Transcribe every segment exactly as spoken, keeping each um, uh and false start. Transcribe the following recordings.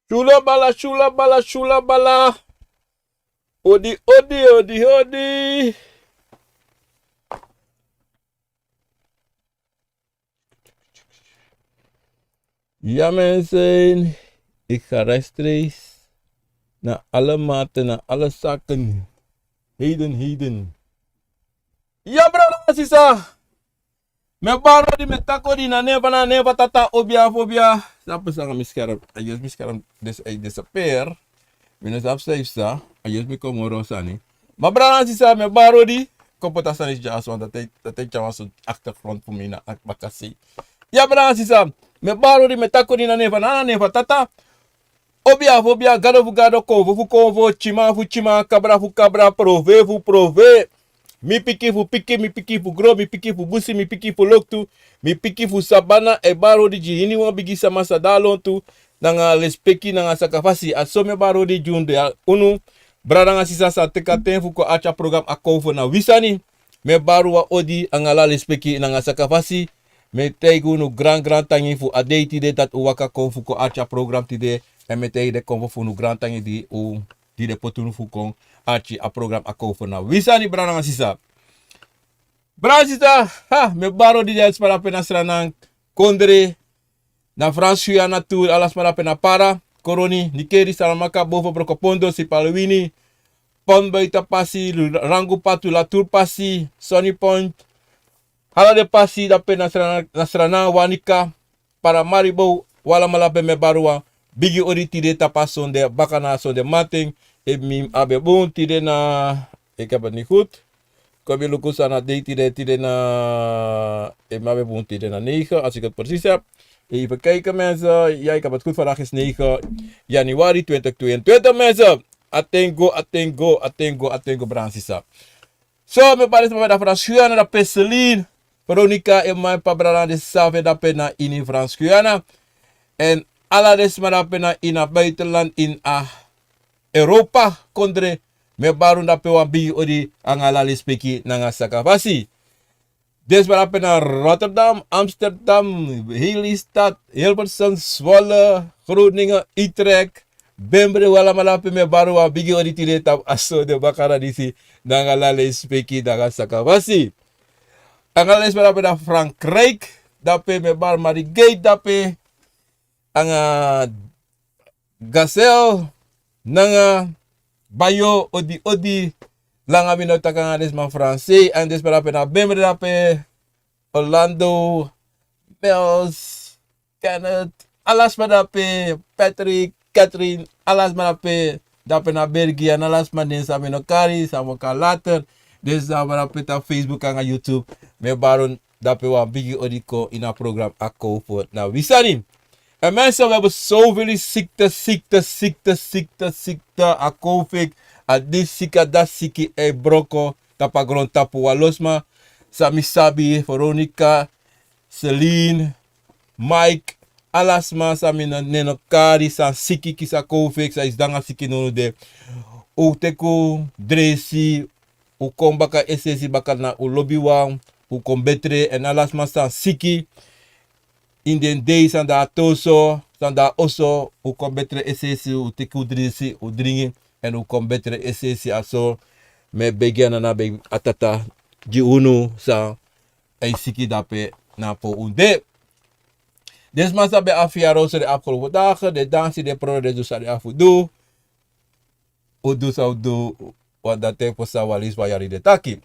Shulabala, shulabala, shulabala. Odi, odi, odi, odi. Ja, mensen, ik ga rechtstreeks naar alle maten, naar alle zaken. Heden, heden. Ja, brada, sisa. Mi e bari odi, mi e taki odi na nen fu, na nen fu Tata, obia fu obia. Sabi san, mi scherm. A yesi mi scherm, dus a disappear. Mi no sabi san yu sa. A yesi mi kon moro sani. Ma brada, sisa, mi e bari odi. Kon poti a sani dya so, want dati, dati e tyari wan achtergrond fu mi na bakasi. Ja, brada, sisa. Mi e bari odi, mi e taki odi na nen fu, na nen fu Tata, obia fu obia, gado fu gado, konfo fu konfo, tyima fu tyima, kabra fu kabra, prove fu prove. Mi pikin fu pikin, mi pikin fu gron, mi pikin fu busi, mi pikin fu loktu, mi pikin fu sabana. E bari odi gi iniwan bigi sama san de na lontu, nanga lespeki nanga sakafasi. A so mi e bari odi gi unu, brada nanga sisa san teki a ten fu kon arki a program Akomfo na wi sani. Mi e bari wan odi anga ala lespeki nanga sakafasi. Mi e taigi unu gran gran tangi fu a dei tide dati un waka kon fu kon arki a program tide. Èn mi e taigi den konfo fu unu gran tangi di un, di den poti unu fu kon arki a program Akomfo na wi sani, brada nanga sisa. Brada nanga sisa, ha, mi e bari odi gi ala sma dape na Sranan kondre, na Frans Guyana tu, ala sma dape na Para, Koroni, Nickerie, Saramacca, Bofo, Brokopondo, Sipaliwini, Pont Buiten Pasi, Rangu Patu, Latour Pasi, Sunny Point, ala den pasi dape na Sranan, na Sranan, Wanica, Paramaribo, un alamala ben, mi e bari wan bigi odi tide tapu a sonde, baka na sonde mamanten. Efu mi abi bun tide na, ik heb het niet goed. Kon mi luku san na dei tide, tide na, efu mi abi bun tide na negen, als ik het precies heb. Even kijken mensen, ja, ik heb het goed, vandaag is negen januari twintig tweeëntwintig mensen. Atengo, atengo, atengo, atengo, brada nanga sisa. So, mi e bari den sma dape na Frans Guyana, dape Celine, Veronica, en mi p'pa, brada nanga sisa fu mi dape na ini Frans Guyana. Èn ala den sma dape na ini a buitenland, ini a Europa kondre, mi e bari unu dape wan bigi odi anga ala lespeki nanga sakafasi. Den sma dape na Rotterdam, Amsterdam, Lelystad, Hilversum, Zwolle, Groningen, Utrecht, Bembre, un alamala dape, mi e bari wan bigi odi tide tapu a sonde bakana disi, nanga ala lespeki nanga sakafasi. Anga ala den sma dape na Frankrijk dape, mi e bari Marigate dape, anga Gazelle, nanga Bayo, odi odi, langa mi no taki, anga den sma Fransei, anga den sma dape na Bembre dape, Orlando, Mels, Kenneth, ala sma dape, Patrick, Catherine, ala sma dape, dape na België, nanga ala sma nen san mi no kari, san mi o kari later, den sma dape tapu Facebook anga YouTube, mi e bari unu dape wan bigi odi kon ini a program Akomfo na wi sani. En mensen, we hebben zoveel ziekte, ziekte, ziekte, ziekte, ziekte. A covid, a disi siki, a dati siki, e broko tapu a grontapu. Wan lo sma san mi sabi, Veronica, Celine, Mike, ala sma san mi no, nen no kari, san siki kisi a covid, san e sidon anga siki nownow de. Un teki un dresi, un kon baka es'esi baka na un lobiwan, un kon betre, èn ala sma san siki ini den dei, san de na oso, san de na oso, un kon betre es'esi, un teki un dresi, un dringi, èn un kon betre es'esi. A so mi e begi a Nana, begi a Tata gi unu san e siki dape na pe un de. Den sma san ben abi verjaardag so, den abi gelukkige dagen, den dansi, den poro, den du san den abi fu du. Un du san un du, want dati e pasa, wan leisi wan yari de taki.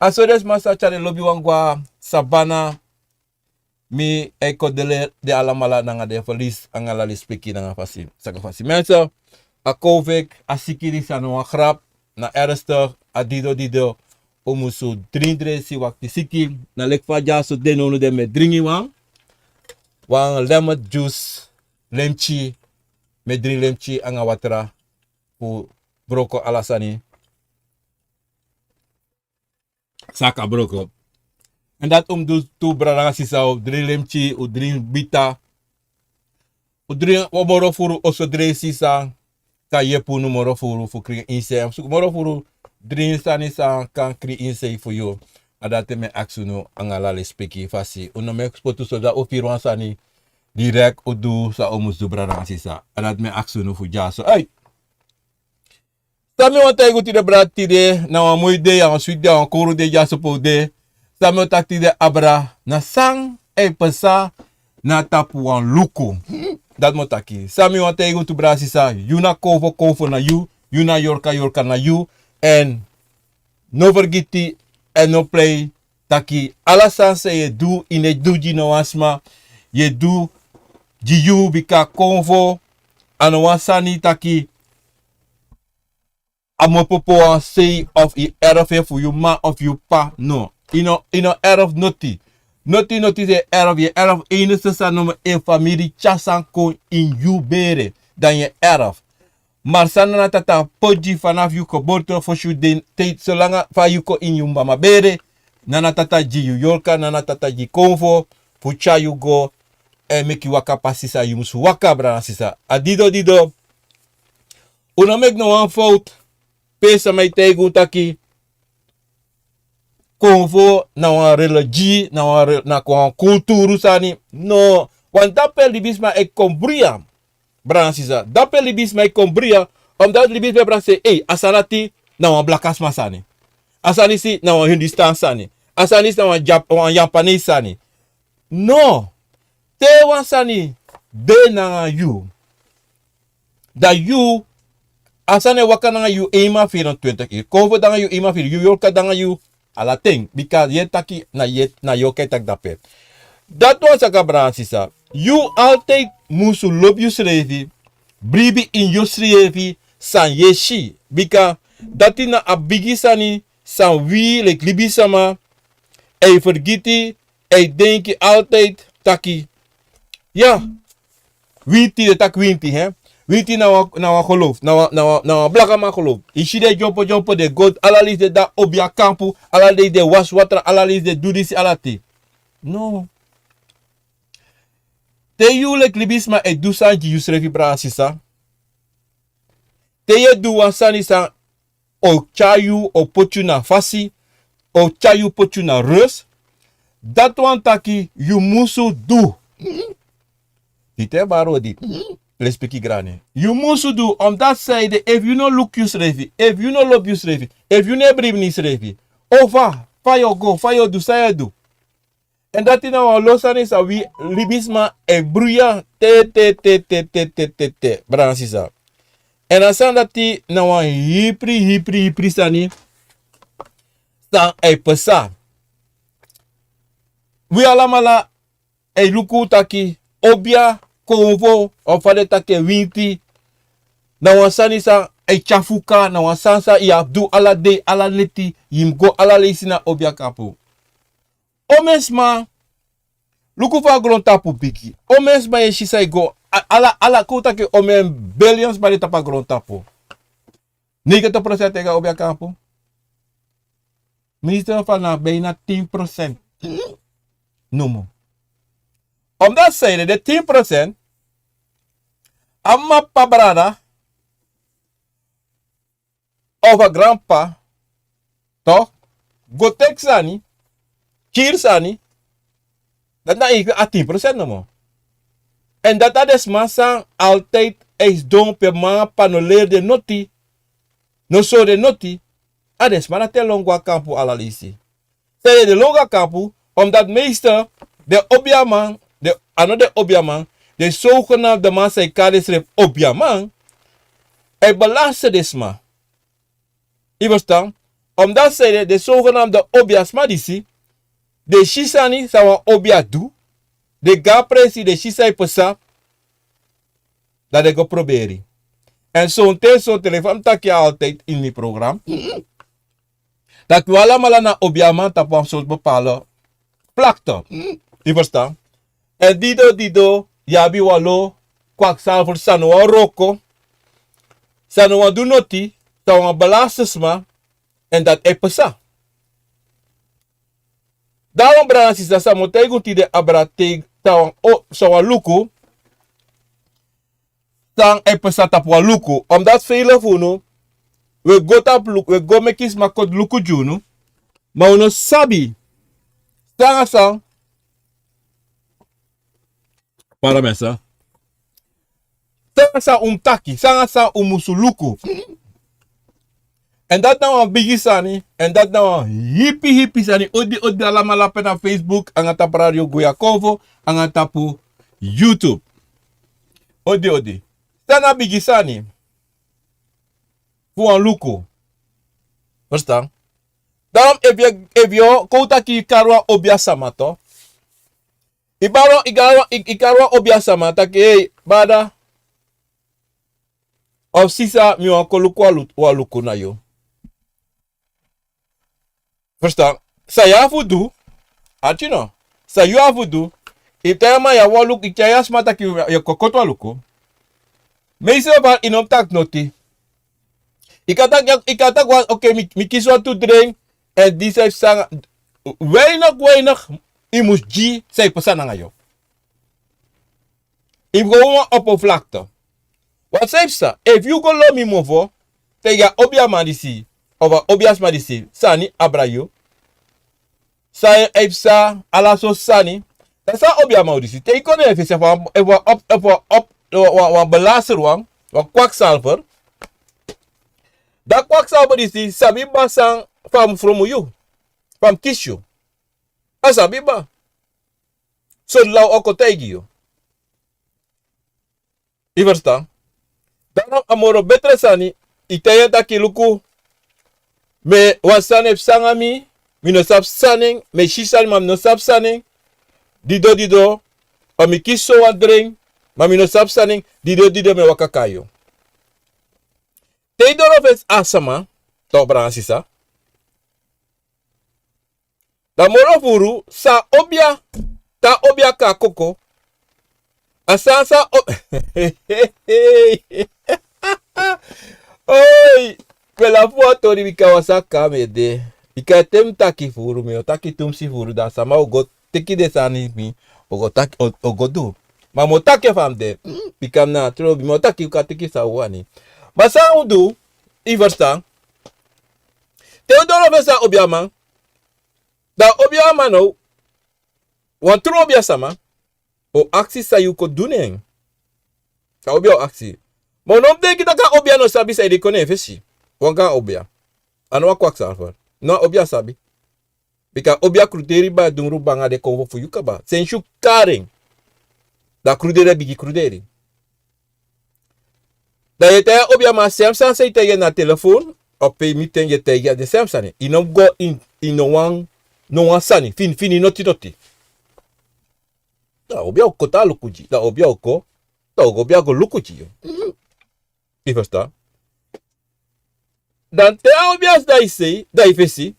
A so den sma san tyari den lobiwan go na sabana, mi e kondole den alamala nanga den verlies, anga ala lespeki nanga fasi, sakafasi. Mensen, a covid, a siki disi a no wan grap, na ernstig, a dido dido, un musu dringi dresi, wakti siki, na leki fa dyaso de nownow de, mi e dringi wan, wan lemon juice, lemtyi, mi e dringi lemtyi anga watra, fu broko ala sani san kan broko. Èn dati un mus du tu, brada nanga sisa, un dringi lemtyi, un dringi bita, un dringi wan moro furu oso dresi san kan yepi unu moro furu fu krin insei. Suku moro furu dringi sani san kan krin insei fu yu. A dati mi e aksi unu anga ala lespeki fasi. Un no mu e spotu so, dan un firi wan sani Direk un du san un mus du, brada nanga sisa. A dati mi e aksi unu fu dyaso. Ei! San mi wani taigi un tide, brada, tide na wan moi dei, a wan switi dei, a wan kowru dei, dyaso pe un de. San mi o taki tide, abra, na san e pasa na tapu wan luku. Dati mi o taki. San mi wani taigi un tu, brada, sisa, yu na konfo, konfo na yu, yu na yorka, yorka na yu. Èn no fergiti, èn no prei taki ala sani san yu e du, yu no e du gi no wan sma, yu e du gi yu, bika konfo a no wan sani taki a mu opo poti wan sei of yu erf en fu yu mama of yu p'pa. No. Yu no, yu no erf noti. Noti, noti san yu e erf, yu e erf enigste sani nomo, en famiri tyari sani kon ini yu bere, dan yu e erf. Ma san nana tata poti fanafu yu geboorte fosi yu de, te, solanga fa yu kon ini yu mama bere, nana tata gi yu yorka, nana tata gi konfo fu tyari yu go èn meki yu waka pasi san yu musu waka, brada nanga sisa. A dido dido, un no meki no wan fowtu pe sama e taigi un taki konfo na wan religi, na wan re-, na wan kulturu sani. No, want dape libisma e kon bruya. Brada nanga sisa, dape libisma e kon bruya. Omdat libisma e prakseri, ei, a sani dati na wan blakasma sani. A sani disi na wan Hindustan sani. A sani disi na wan Jap-, wan Japanese sani. No. Te wan sani de nanga yu, dan yu, a sani e waka nanga yu einman vierentwintig uur. Konfo de nanga yu einman vierentwintig uur. Yu yorka de nanga yu ala ten. Bika yu e taki na yu, na yorka e taki dape. Dati wan saka, brada nanga sisa. Yu altijd musu lobi yusrefi, bribi ini yusrefi san yu e si. Bika dati na a bigi sani san wi leki libisma e fergiti, e denki altijd taki, ya, winti, den taki winti, hè. Winti na wan, na wan geloof, na wan, na wan, na wan blakaman geloof. Yu si den dyompo dyompo, den go ala leisi, den de na obia kampu, ala leisi den e wasi watra, ala leisi den e du disi, ala ten. No. Te yu leki libisma e du sani gi yusrefi, brada nanga sisa, te yu e du wan sani san o tyari yu, o poti yu na fasi, o tyari yu poti yu na rust, dati wani taki yu musu du. Yu e bari odi, lespeki grani. Yu musu du, omdat san ede, efu yu no luku yusrefi, efu yu no lobi yusrefi, efu yu no e bribi na yusrefi, o fa, fa yu o go, fa yu o du, san yu e du. Èn dati na wan lo sani san wi libisma e bruya te, te, te, te, brada nanga sisa. Èn a sani dati na wan hipri, hipri, hipri sani san e pasa. Wi alamala e luku taki obia, konfo, of fa den taki en, winti, na wan sani san e tyari fuka, na wan sani san yu abi du ala dei, ala neti, yu mus go ala leisi na obia kampu. Omeni sma, luku fa a grontapu bigi. Omeni sma yu e si san e go, a-, ala, ala, kon taki omeni billion sma de tapu a grontapu. Negentig procent e go na obia kampu. Minister, fa na bijna tin procent. Nomo. Omdat san ede, den tin procent, a mama, p'pa, brada, of a granp'pa, toch, go teki sani, kiri sani, dati na even a tin procent nomo. Èn dati a den sma san altijd e sidon pe mama, p'pa no leri den noti, no sori den noti, a den sma dati e lon go na kampu ala leisi. San ede den lon go na kampu, omdat meestal den obiaman, den, a no den obiaman, den zogenaamde man san e kari densrefi obiaman, e belaste den sma. Yu e ferstan? Omdat san ede den zogenaamde obiasma disi, den si sani san wan obia du, den go na presi, den si san e pasa, dan den go proberi. Èn sonten, sonten, leki fa mi taki altijd ini mi program, taki wi alamala na obiaman tapu wan sortu bepaalde vlakte. Yu e ferstan? Èn dido dido yu abi wan lo kwakzalver san no wani wroko, san no wani du noti, san wani belaste sma, èn dati e pasa. Daarom, brada nanga sisa, san mi o taigi un tide, abra, te yu tan wan, o, san wan luku, san e pasa tapu wan luku. Omdat vele fu unu, wi e go tapu luku, wi e go meki sma koti luku gi unu, ma wi no sabi san nanga san Para mesa. Sanga san un mus taki, sanga san un musu luku. Èn dati na wan bigi sani, èn dati na wan hipi hipi sani. Odi, odi alamala pe na Facebook, anga tapu Radio Guyakovo, anga tapu YouTube. Odi, odi. San na bigi sani fu wan luku. Verstaan? Daarom efu yu, efu yu kon taki yu kari wan obia sama tu. Yu kari wan, yu kari wan, yu, yu kari wan obia sama taki, hey, bada of sisa, mi wani kon luku wan lu-, wan luku na yu. Verstaan? San yu abi fu du, arki no. San yu abi fu du, yu tyai a man, yu abi wan luku, yu tyai a sma taki yu, yu kon koti wan luku. Meeste geval yu no mus taki noti. Yu kan taki, yu kan taki wan, oké, mi, mi kisi wan tu dren, èn disi sani, weinig, weinig yu mus gi san e pasa nanga yu. Yu mus go wan oppervlakte. Wan san e pasa, efu yu go lon mi mofo, te yu a obiaman disi, of a obiasma disi, sani abra yu. San e pasa, ala sortu sani. Dan san a obiaman o du disi, te yu kon na en fesi, efu wan, efu wan op, efu wan op, wan, wan, wan belaster wan, wan kwakzalver. Dan a kwakzalver disi sabi kaba san fa a mus fromu yu, fa a mus kisi yu. A sabi kaba. So di law o kon taigi yu. Yu verstaan? Daarom a moro betre sani, yu taigi en taki luku, mi, wan sani e pasa nanga mi, mi no sabi san na en, mi e si sani ma mi no sabi san na en, dido dido, ma mi kisi so wan dren, ma mi no sabi san na en, dido dido mi e waka kon na yu. Te yu doro fesi a sama, tok brada sisa. Dan moro furu, san a obia, te a obia kon na koko. A sani san a o-, oi, mi e lafu wan tori bika wan sani kaba mi ede. Bika te mi taki furu, mi o taki tumsi furu, dan sama o go teki den sani fu mi, o go taki, o, o go du. Ma mi o taki fa mi de. Mm, bika mi na trobi, mi o taki, un kan teki san un wani. Ma san un du, yu verstaan? Te un doro fesi a obiaman, dan a obiaman now, wan tru obiasama, o aksi san yu kon du na en. A obia o aksi. Ma un no mus denki taki a obia no sabi san ede kon na en fesi. Wan gaan obia. A no wan kwakzalver. No, a obia sabi. Bika a obia kruderi, bai dungru, banga den konfo fu yu kaba. Sensi yu kari en, dan a kruderi e bigin kruderi. Dan yu e taigi a obiaman a sem sani san yu taigi en na telefon, of pe yu miti en yu e taigi en a den sem sani. Yu no mus go ini, ini no wan, no wan sani, fini, fini noti noti. Dan a obia o kon tan luku gi, dan a obia o kon, dan a obia go luku gi yu. Yu verstaan? Dan te a obia si dan yu sei, dan yu fesi.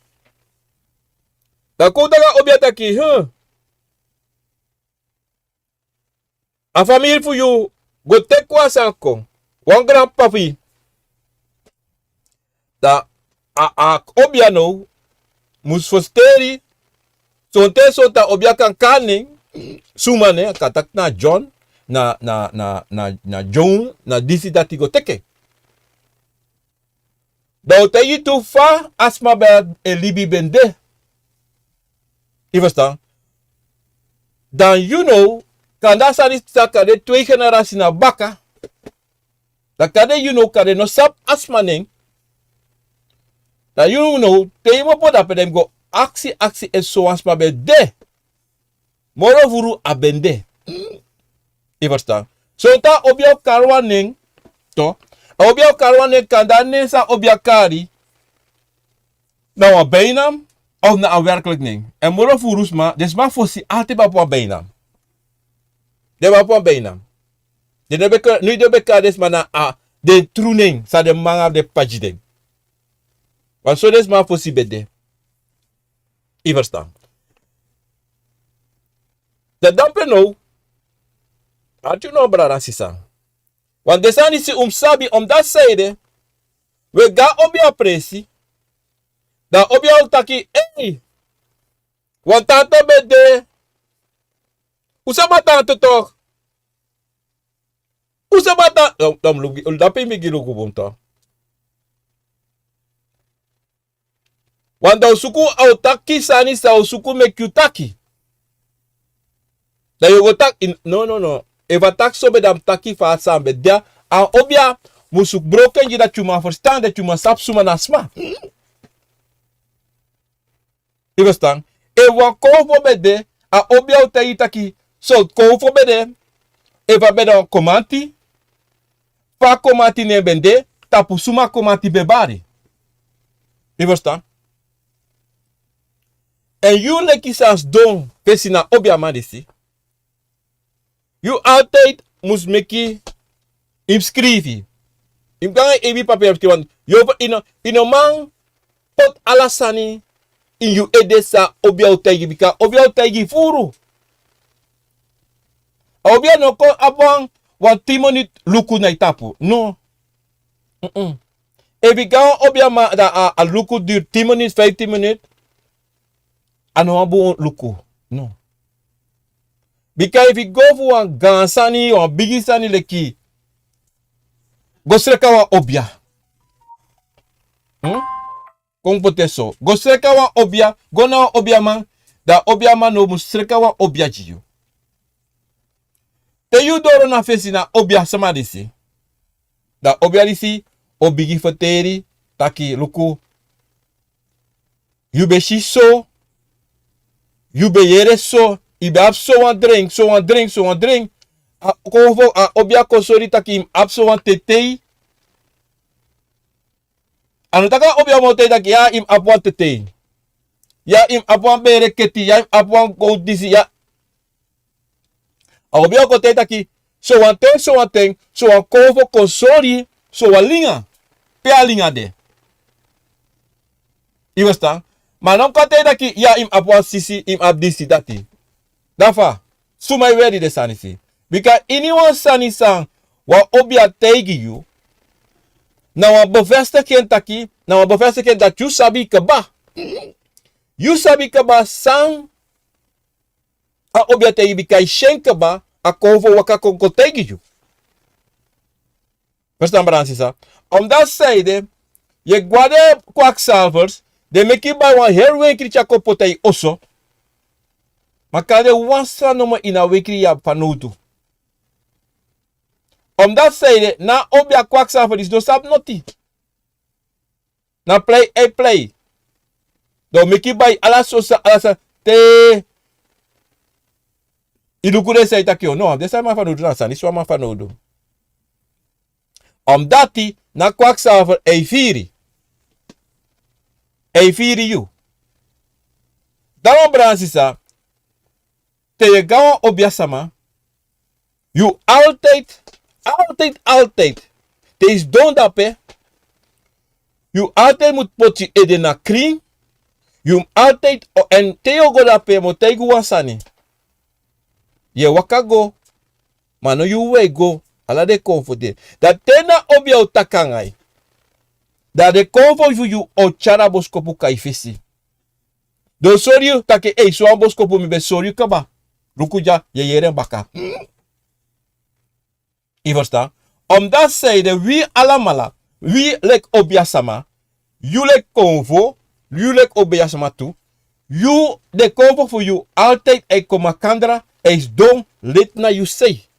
Dan kon un taki a obia taki, huh. A famiri fu yu go teki wan sani kon. Wan granp'pa fu yu. Dan a, a obia now mus fositeri. Sonten, sonten a obia kan kari nen. Suma nen, a kan taki na John, na, na, na, na, na John, na disi dati go teki en. Dan un taigi tu fa a sma ben e libi ben de. Yu verstaan? Dan yu now, kande a sani sa kande twee generasi na baka. Dan kande yu now kande no sabi a sma nen. Dan yu now, te yu opo dape dan yu mus go aksi, aksi efu sowan sma ben de. Moro furu a ben de. Yu verstaan? Sonten a obia o kari wan nen, to. A obia o kari wan nen, kande a nen san a obia kari na wan bijnaam of na a werkelijk nen. Èn moro furu sma, den sma fosi altijd ben abi wan bijnaam. Den ben abi wan bijnaam. Den no ben, no, den ben kari den sma na a, den tru nen san den mama fu den p'pa gi den. Want so den sma fosi ben de. Yu verstaan? Dan dape now, arki now brada sisa. Want den sani disi un mus sabi, omdat san ede, we go a obia presi, dan a obia o taki, ei, wan tante ben de, un sabi a tante toch. Un sabi a tan-, dan, dan mi luku, dape mi bigin luku bun toch. Want dan a o suku, a o taki sani san a o suku meki yu taki. Dan yu o go taki, no, no, no. Efu a taki so ben de, a mus taki fa a sani ben de. A obia musu broko en gi dati yu man ferstan, dati yu man sabi suma na sma. Yu ferstan? Efu wan konfo ben de, a obia o taigi taki so konfo ben de. Efu a ben de wan komanti, fa a komanti nen ben de, tapu suma a komanti ben bari. Yu ferstan? Èn yu leki san sidon fesi na obiaman disi, yu altide mus meki, yu mus skrifi. Yu mus go nanga yu eigi papia mus skrifi. Yu no, yu no man poti ala sani ini yu ede san obia o taigi, bika obia o taigi furu. A obia no kon abi wan, wan tin miniti luku na yu tapu. No. Efu yu go na wan obiaman, dan a, a luku diri tin miniti, fiftin miniti. A no wan bun luku. No. Bika efu yu go fu wan gaan sani, wan bigi sani leki go sreka wan obia. Kon poti en so. Go sreka wan obia, go na wan obiaman, dan obiaman no mus sreka wan obia gi yu. Te yu doro na fesi na obia sama disi, dan obia disi o bigin ferteri taki luku, yu ben si so, yu ben yere so, yu ben abi so wan drengi, so wan drengi, so wan drengi. A kon fu a obia kon sori taki yu mus abi so wan tetei. A no taki a obia mus o taigi taki ya yu mus abi wan tetei. Ya yu mus abi wan bere keti, ya yu mus abi wan gowtu disi, ya. A obia o kon taigi taki so wan ten, so wan ten, so wan konfo kon sori so wan linga. Pe a linga de? Yu ferstan? Ma a no mus kon taigi taki ya yu mus abi wan sisi, yu mus abi disi, dati. Dafa, suma e weri den sani disi? Bika iniwan sani san wan obia taigi yu, na wan bevestiging taki, na wan bevestiging dati yu sabi kaba. Yu sabi kaba san a obia taigi, bika yu si en kaba, a konfo waka kon kon taigi yu. Ferstan, brada nanga sisa? Omdati san ede, yu e go na den kwaksalfers, den meki yu bai wan heri wenkri tyari kon poti na yu oso. Ma kande wan sani nomo ini a wenkri yu abi fanowdu. Omdati san ede, na obia kwaksalfer disi no sabi noti. Na plei a e plei. Dan o meki yu bai ala sortu sani, ala sani, te yu luku den sani, yu taki o no, den sani man fanowdu, na sani disi wan man fanowdu. Omdati na kwaksalfer e firi. E firi yu. Dan wan, brada nanga sisa, te yu e go na wan obia sama, yu altide, altide, altide, te yu sidon dape, yu altide mus poti yu ede na krin. Yu mus altide, èn te yu o go dape, mi o taigi yu wan sani. Yu e waka go, ma no yu wawan e go, ala den konfo de. Dan te na obia o taki nanga yu, dan den konfo fu yu o tyari a boskopu kon na yu fesi. Den o sori yu taki ei, so wan boskopu mi ben sori yu kaba. Luku dya, yu e yere en baka. Yu ferstan? Omdati san ede, wi alamala, wi leki obia sama, yu leki konfo, yu leki obia sama tu, yu, den konfo fu yu altide e kon makandra, e sidon leti na yu sei.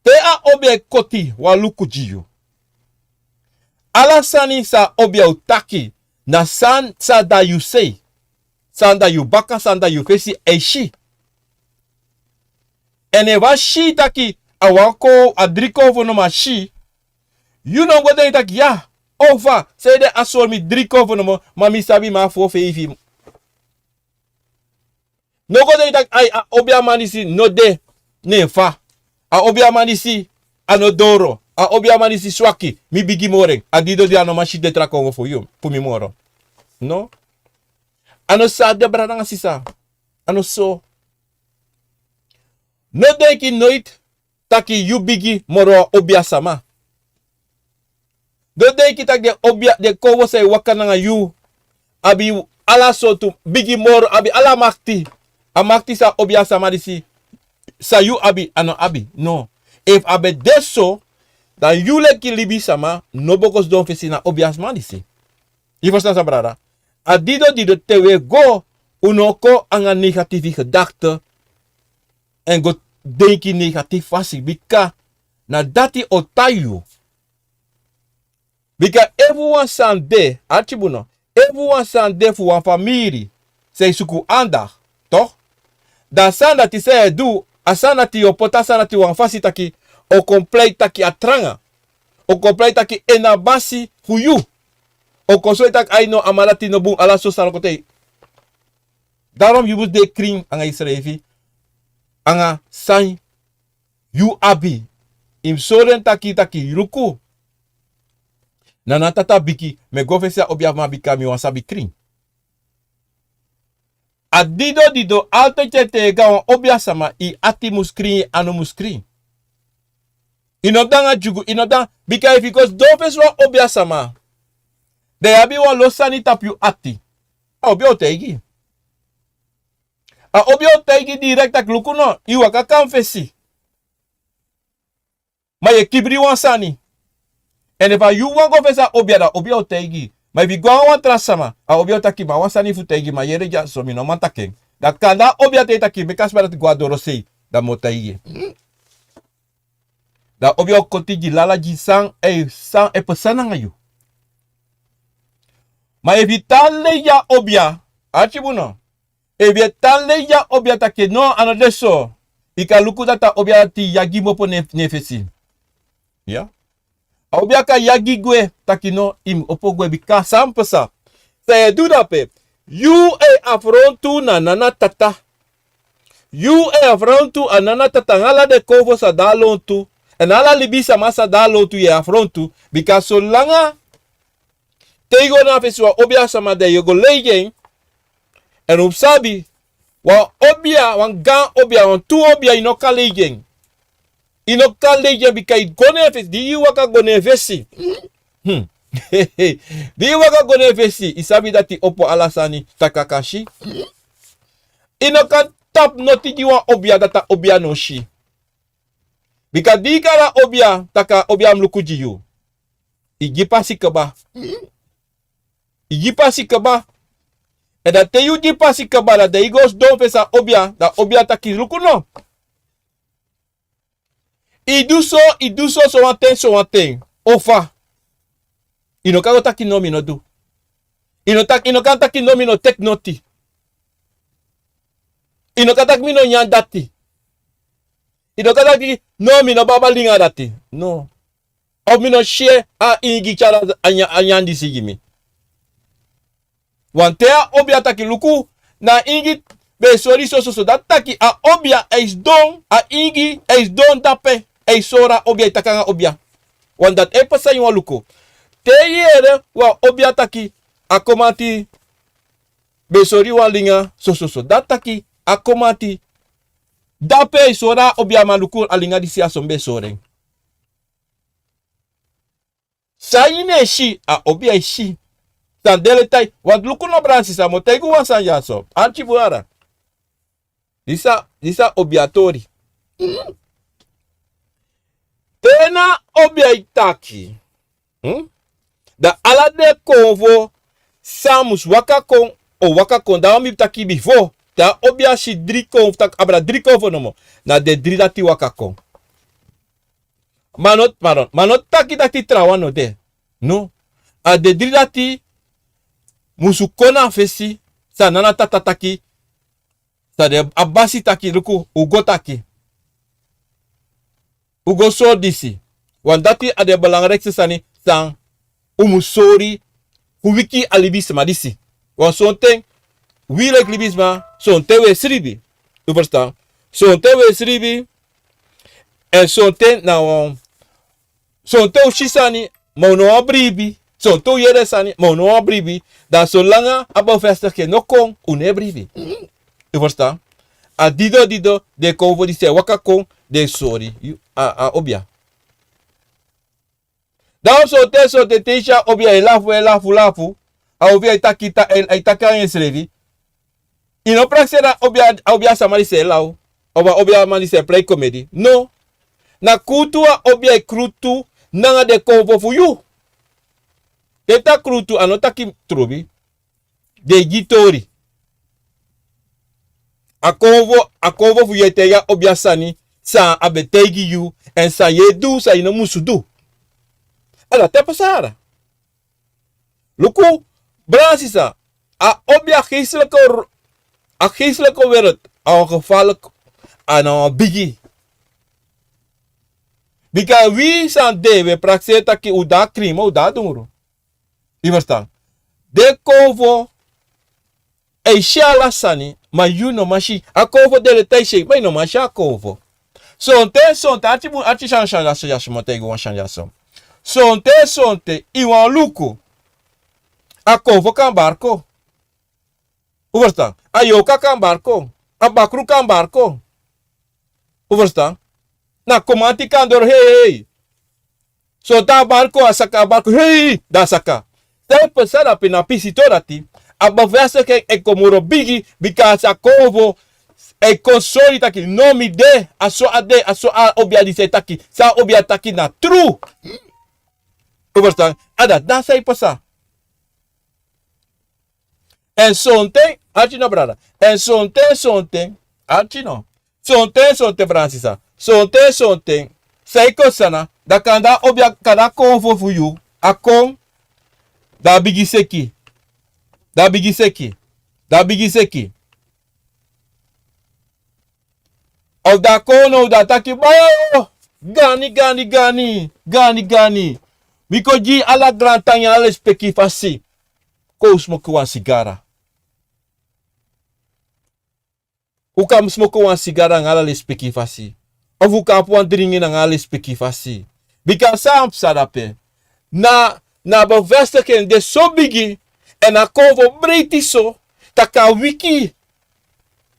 Te a obia e koti wan luku gi yu, ala sani san a obia o taki, na san, san de na yu sei, san de na yu baka, san de na yu fesi, a e si. Èn efu a si taki a wan kon, a dri konfo nomo a si, yu no go denki taki ya, o fa, san ede a sori mi dri konfo nomo, ma mi sabi mi abi fo feifi. No go denki taki ai, a obiaman disi no de, ne fa. A obiaman disi a no doro. A obiaman disi swaki, mi bigi moro en. A didon di a no man si den tra konfo fu yu, fu mi moro. No. A no so a de, brada nanga sisa. A no so. No denki noiti taki yu bigi moro wan obia sama. No denki taki den obia, den konfo san e waka nanga yu abi ala sortu bigi moro, abi ala makti. A makti san obia sama disi, san yu abi, a no abi. No. Efu a ben de so, dan yu leki libisama no bo kon sidon fesi na obia sama disi. Yu ferstan san, brada? A didon, didon, te wi e go, un no kon nanga negatifi gedakte èn go denki negatifu fasi, bika na dati o tai yu. Bika efu wan sani de, arki bun no, efu wan sani de fu wan famiri san e suku anda, toch? Dan a sani dati san yu e du, a sani dati yu o poti a sani dati wan fasi taki o kon prei taki a tranga. O kon prei taki en na basi fu yu. O kon sori taki ai no, a man dati no bun, ala so sani o kon tei. Daarom yu mus de krin anga yusrefi, anga san yu abi. Yu mus sori en taki, taki luku, Nana Tata bigi, mi e go fesi a obia fu mi, bika mi wani sabi krin. A dido dido, altijd yu e taigi a wan obia sama, yu ati mus krin, yu anu mus krin. Yu no de anga dyugu, yu no de anga, bika efu yu go sidon fesi wan obia sama, dan yu abi wan lo sani tapu yu ati. A obia o taigi. A obia o taigi direkt taki luku no, yu waka kon fesi. Ma yu e kibri wan sani. Èn efu a yu wani go fesi a obia, dan a obia o taigi. Ma efu yu go anga wan tra sama, a obia o taki, ma wan sani fu taigi, ma yere dyaso, mi no man taki en. Dan kande a obia taigi taki meki a sma dati go na dorosei, dan mi o taigi. Dan a obia o koti gi lala gi san e, san e pasa nanga yu. Ma efu yu tan lei gi a obia, arki bun no. Efu yu e tan lei gi a obia taki no, a no de so, yu kan luku dati a obia dati yagi mopo na en, na en fesi. Ya. A obia kan yagi gwe taki no, yu mus opo gwe, bika san pasa. San yu e du dape? Yu e afrontu na Nana Tata. Yu e afrontu a Nana Tata anga ala den konfo san de na lontu. Èn ala libisama san de na lontu yu e afrontu. Bika solanga te yu go na fesi wan obia sama, dan yu o go lei gi en. Èn un mus sabi, wan obia, wan gaan obia, wan tu obia, yu no kan lei gi en. Yu no kan lei gi en, bika yu go na en fesi, di yu waka go na en fesi. Hmm. Di yu waka go na en fesi, yu sabi dati opo ala sani taki a kan si. Yu no kan tapu noti gi wan obia dati a obia no si. Bika di yu kari a obia taki a obia mus luku gi yu, yu gi pasi kaba. Yu gi pasi kaba. Èn dan te yu gi pasi kaba, dan yu go sidon fesi a obia, dan a obia taki luku no. Yu du so, yu du so, sowan ten, sowan ten. Ofa. Yu no kan go taki no, mi no du. Yu no taki, yu no kan taki no, mi no teki noti. Yu no kan taki mi no nyan dati. Yu no kan taki no, mi no baba linga dati. No. Of mi no si a ingi tyari a nyan, a nyan disi gi mi. Wanten a obia taki luku, na ingi ben sori sososo. Dati taki a obia e sidon, a ingi e sidon dape, e sori a obia, e taki anga obia. Wan dati e pasa ini wan luku. Te yu yere wan obia taki a komati ben sori wan linga sososo. Dati taki a komati dape e sori a obia, ma luku a linga disi a son ben sori en. San yu no e si, a obia e si. San den e taigi, want luku no, brada, sisa, mi o taigi un wan sani dyaso. Arki fu un, disi a, disi a obia tori. Te na obia e taki, hmm? Dan ala den konfo san mus waka kon, o waka kon. Dan mi taki bifo, te a obia si dri konfo, taki abra dri konfo nomo, na den dri dati waka kon. Ma no, ma no, ma no taki taki trawan no de. No. A den dri dati musu kon na fesi, san Nana Tata taki, san den a basi taki, luku, un go taki. Un go sori disi. Want dati a den belangrijkste sani san un mus sori fu wiki a libisma disi. Want sonten, wi leki libisma, sonten un e sribi. Un ferstan? Sonten un e sribi, èn sonten na wan, sonten un si sani, ma un no wani bribi. Sonten un yere sani, ma un no wani bribi. Dan solanga a bevestiging no kon, un no e bribi. Un ferstan? A dido dido, den konfo disi e waka kon, den e sori yu, a, a obia. Dan sonten, sonten te yu si a obia e lafu, e lafu, lafu. A obia e taki, ta, e, e taki anga ensrefi. Yu no prakseri a obia, a obia sama disi e law. Of a obia man disi e prei komedi. No. Na krutu a obia e krutu nanga den konfo fu yu. Te mi taki krutu, a no taki trobi. Den e gi tori. A konfo, a konfo fu yu e taigi a obia sani, san a ben taigi yu, èn san yu e du san yu no musu du. A dati e pasa. Luku, brada nanga sisa, a obi a geestelijke, a geestelijke wereld, a wan gevaarlijk, a na wan bigi. Bika wi san de, wi e prakseri taki un de a krin, ma un de a dungru. Yu ferstan? Den konfo e si ala sani, ma yu no man si. A konfo de leti a e si en, ma yu no man si a konfo. Sonten, sonten, arki bun, arki san, san, san, san, san, mi o taigi wan sani dyaso. Sonten, sonten, yu wani luku. A konfo kan bari kon. Un ferstan? A yorka kan bari kon. A bakru kan bari kon. Un ferstan? Na komanti kan doro, hei, hei. Sonten a bari kon, a saka, a bari kon, hei, dan a saka. San e pasa dape na pisi tu dati. A bevestiging e kon moro bigi, bika a sa konfo e kon sori taki, no, mi de, a so a de, a so a obi a disi e taki, san a obi a taki na tru. Un ferstan? A dati, dan san e pasa. Èn sonten, arki no brada. Èn sonten, sonten, arki no. Sonten, sonten, brada nanga sisa. Sonten, sonten, san e kon sani, dan kande a obi a, kande a konfo fu yu, a kon, dan a bigi seki. Dan a bigi seki. Dan a bigi seki. Of dan a kon now, dan a taki, baya, gani, gani, gani, gani, gani. Mi kon gi ala grantangi, ala lespeki fasi. Kon un smoki wan sigara. Un kan smoki wan sigara nanga ala lespeki fasi. Of un kan abi wan dringi nanga ala lespeki fasi. Bika san a psa dape. Na, na bevestiging de so bigi, èn a konfo breiti so, taki a wiki.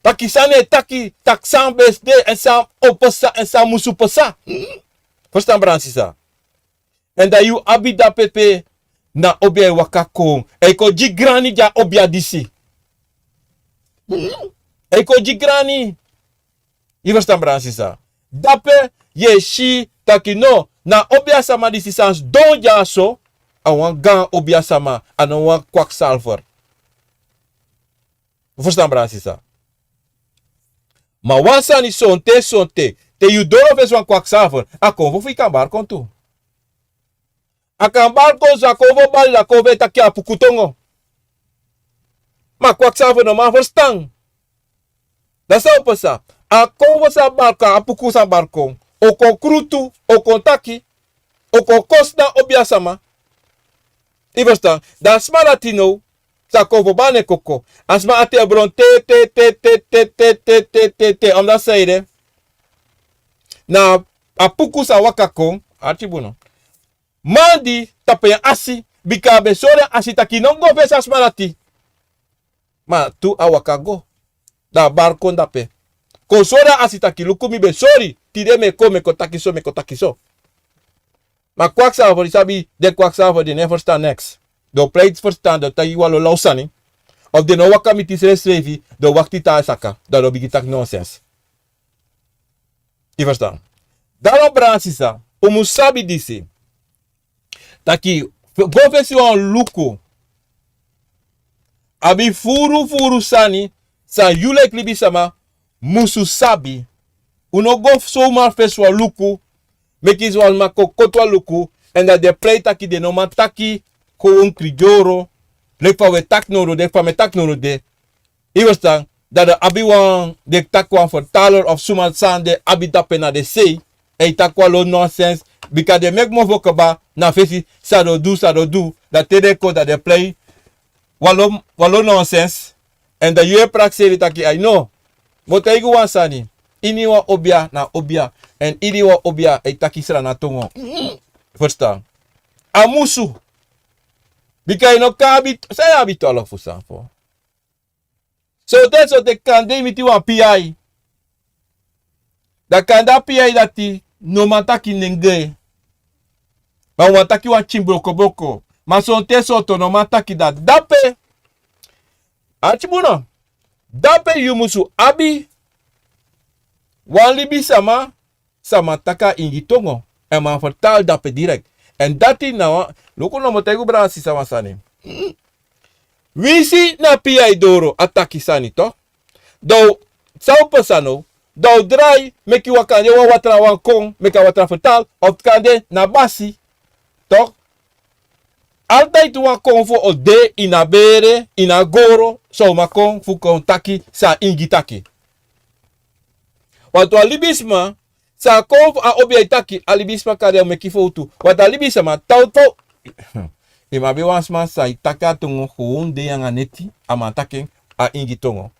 Taki san den e taki, taki san ben de, èn san o pasa, èn san musu pasa. Ferstan, brada nanga sisa? Èn dan yu abi dape pe na obi a e waka kon. A e kon gi grani gi a obi a disi. A e kon gi grani. Yu ferstan, brada nanga sisa? Dape yu e si taki no, na obi a sama disi san sidon dyaso, a wan gaan obi a sama, a no wan kwakzalver. Un ferstan, brada nanga sisa? Ma wan sani, sonten, sonten, te yu doro fesi wan kwakzalver, a konfo fu yu kan bari kon tu. A kan bari kon, so a konfo bari, a konfo e taki a puku tongo. Ma kwakzalver no man ferstan. Dan san o pasa? A konfo san bari kon, a puku san bari kon, o kon krutu, o kon taki, o kon kosi na obi a sama. Yu ferstan? Dan a sma dati now, san a konfo bari, a no e koko. A sma ati e bron te, te, te. Omdat san ede? Na a puku san waka kon, arki bun no. Man di tapu en asi, bika a ben sori en asi taki no go fesi a sma dati. Ma tu a waka go. Dan a bari kon dape. Kon sori en asi taki luku, mi ben sori. Tide mi e kon, mi e kon taki so, mi e kon taki so. Ma kwakzalver, yu sabi, den kwakzalver den no e ferstan neks. Den o prei ferstan, den o taigi wan lo law sani. Of den no waka miti srefsrefi, den o wakti te a saka, dan den o bigin taki nonsens. Yu ferstan? Daarom, brada nanga sisa, un mus sabi disi. Taki, go fesi wan luku. Abi furu furu sani san yu leki libisama musu sabi. Un no go somar fesi wan luku. Meki wan sma kon koti wan luku, èn dan den prei taki den no man taki kon un kriyoro. Leki fa un e taki now de, fa mi e taki now de. Yu ferstan? Dan den abi wan, den taki wan vertaler of suma san den abi dape na den sei. Èn yu taki wan lo nonsens. Bika den meki mofo kaba na fesi san den o du, san den o du. Dan te den kon, dan den prei wan lo, wan lo nonsens. Èn dan yu e prakseri taki ai no. Mi o taigi wan sani. Iniwan obia na obia. Èn iniwan obia e taki Sranan tongo. Ferstan? A musu. Bika yu no kan abi, san yu abi twalfu san fu. Sonten, sonten kande yu miti wan piai. Dan kande a piai dati no man taki nenge. Ma un wani taki wan pikin brokobroko. Ma sonten, sonten no man taki dati. Dape. Arki bun no. Dape yu musu abi wan libisama san man taki a ingi tongo. Èn man vertaal dape direkt. Èn dati na wan, luku no, mi o taigi un, brada nanga sisa, wan sani. Winsi na piai doro a taki sani, toch. Dan san o pasa now? Dan o drai meki wan kande wan watra wan kon meki a watra fertal of kande na basi. Tok. Altide wan kon fu o de ini a bere ini a goro san o man kon fu kon taki san a ingi taki. Wantu a libisma san a kon fu a obi a e taki a libisma kande a meki fowtu wantu a libisma tawtu. Yu mu abi wan sma san e taki a tongo gewon de nanga neti a man taki en. A ingi tongo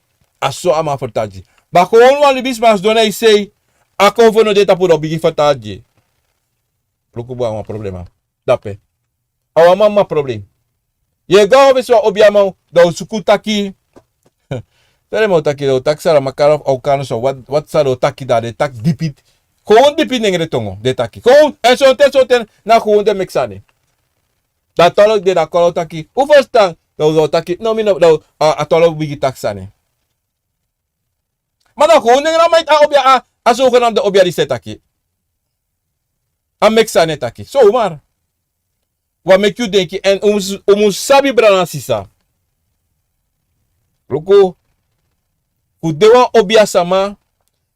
a so a man fertal gi. Ma gewon wan libisma sidon na yu sei a kon fu no de tapu dan o bigin fertal gi. Luku bun a wan problema. Dape a wan mama problem. Yu e go a wan fesi wan obi a man dan o suku taki. Te den man o taki den o taki saramakara fu a o kano san wati san den o taki dan den taki dipi. Kowon dipi nengre tongo den taki kowon èn sonten sonten na kowon den meki sani. Dan a tolo de dan a kolo taki un ferstan? Dan un o taki no mi no dan a tolo bigin taki sani. Ma dan kowon nengre a man iti a obi a a sogenamde obi a disi e taki. A meki sani e taki sowmar. Wan meki yu denki èn un mus sabi brada na sisa. Luku fu de wan obi a sama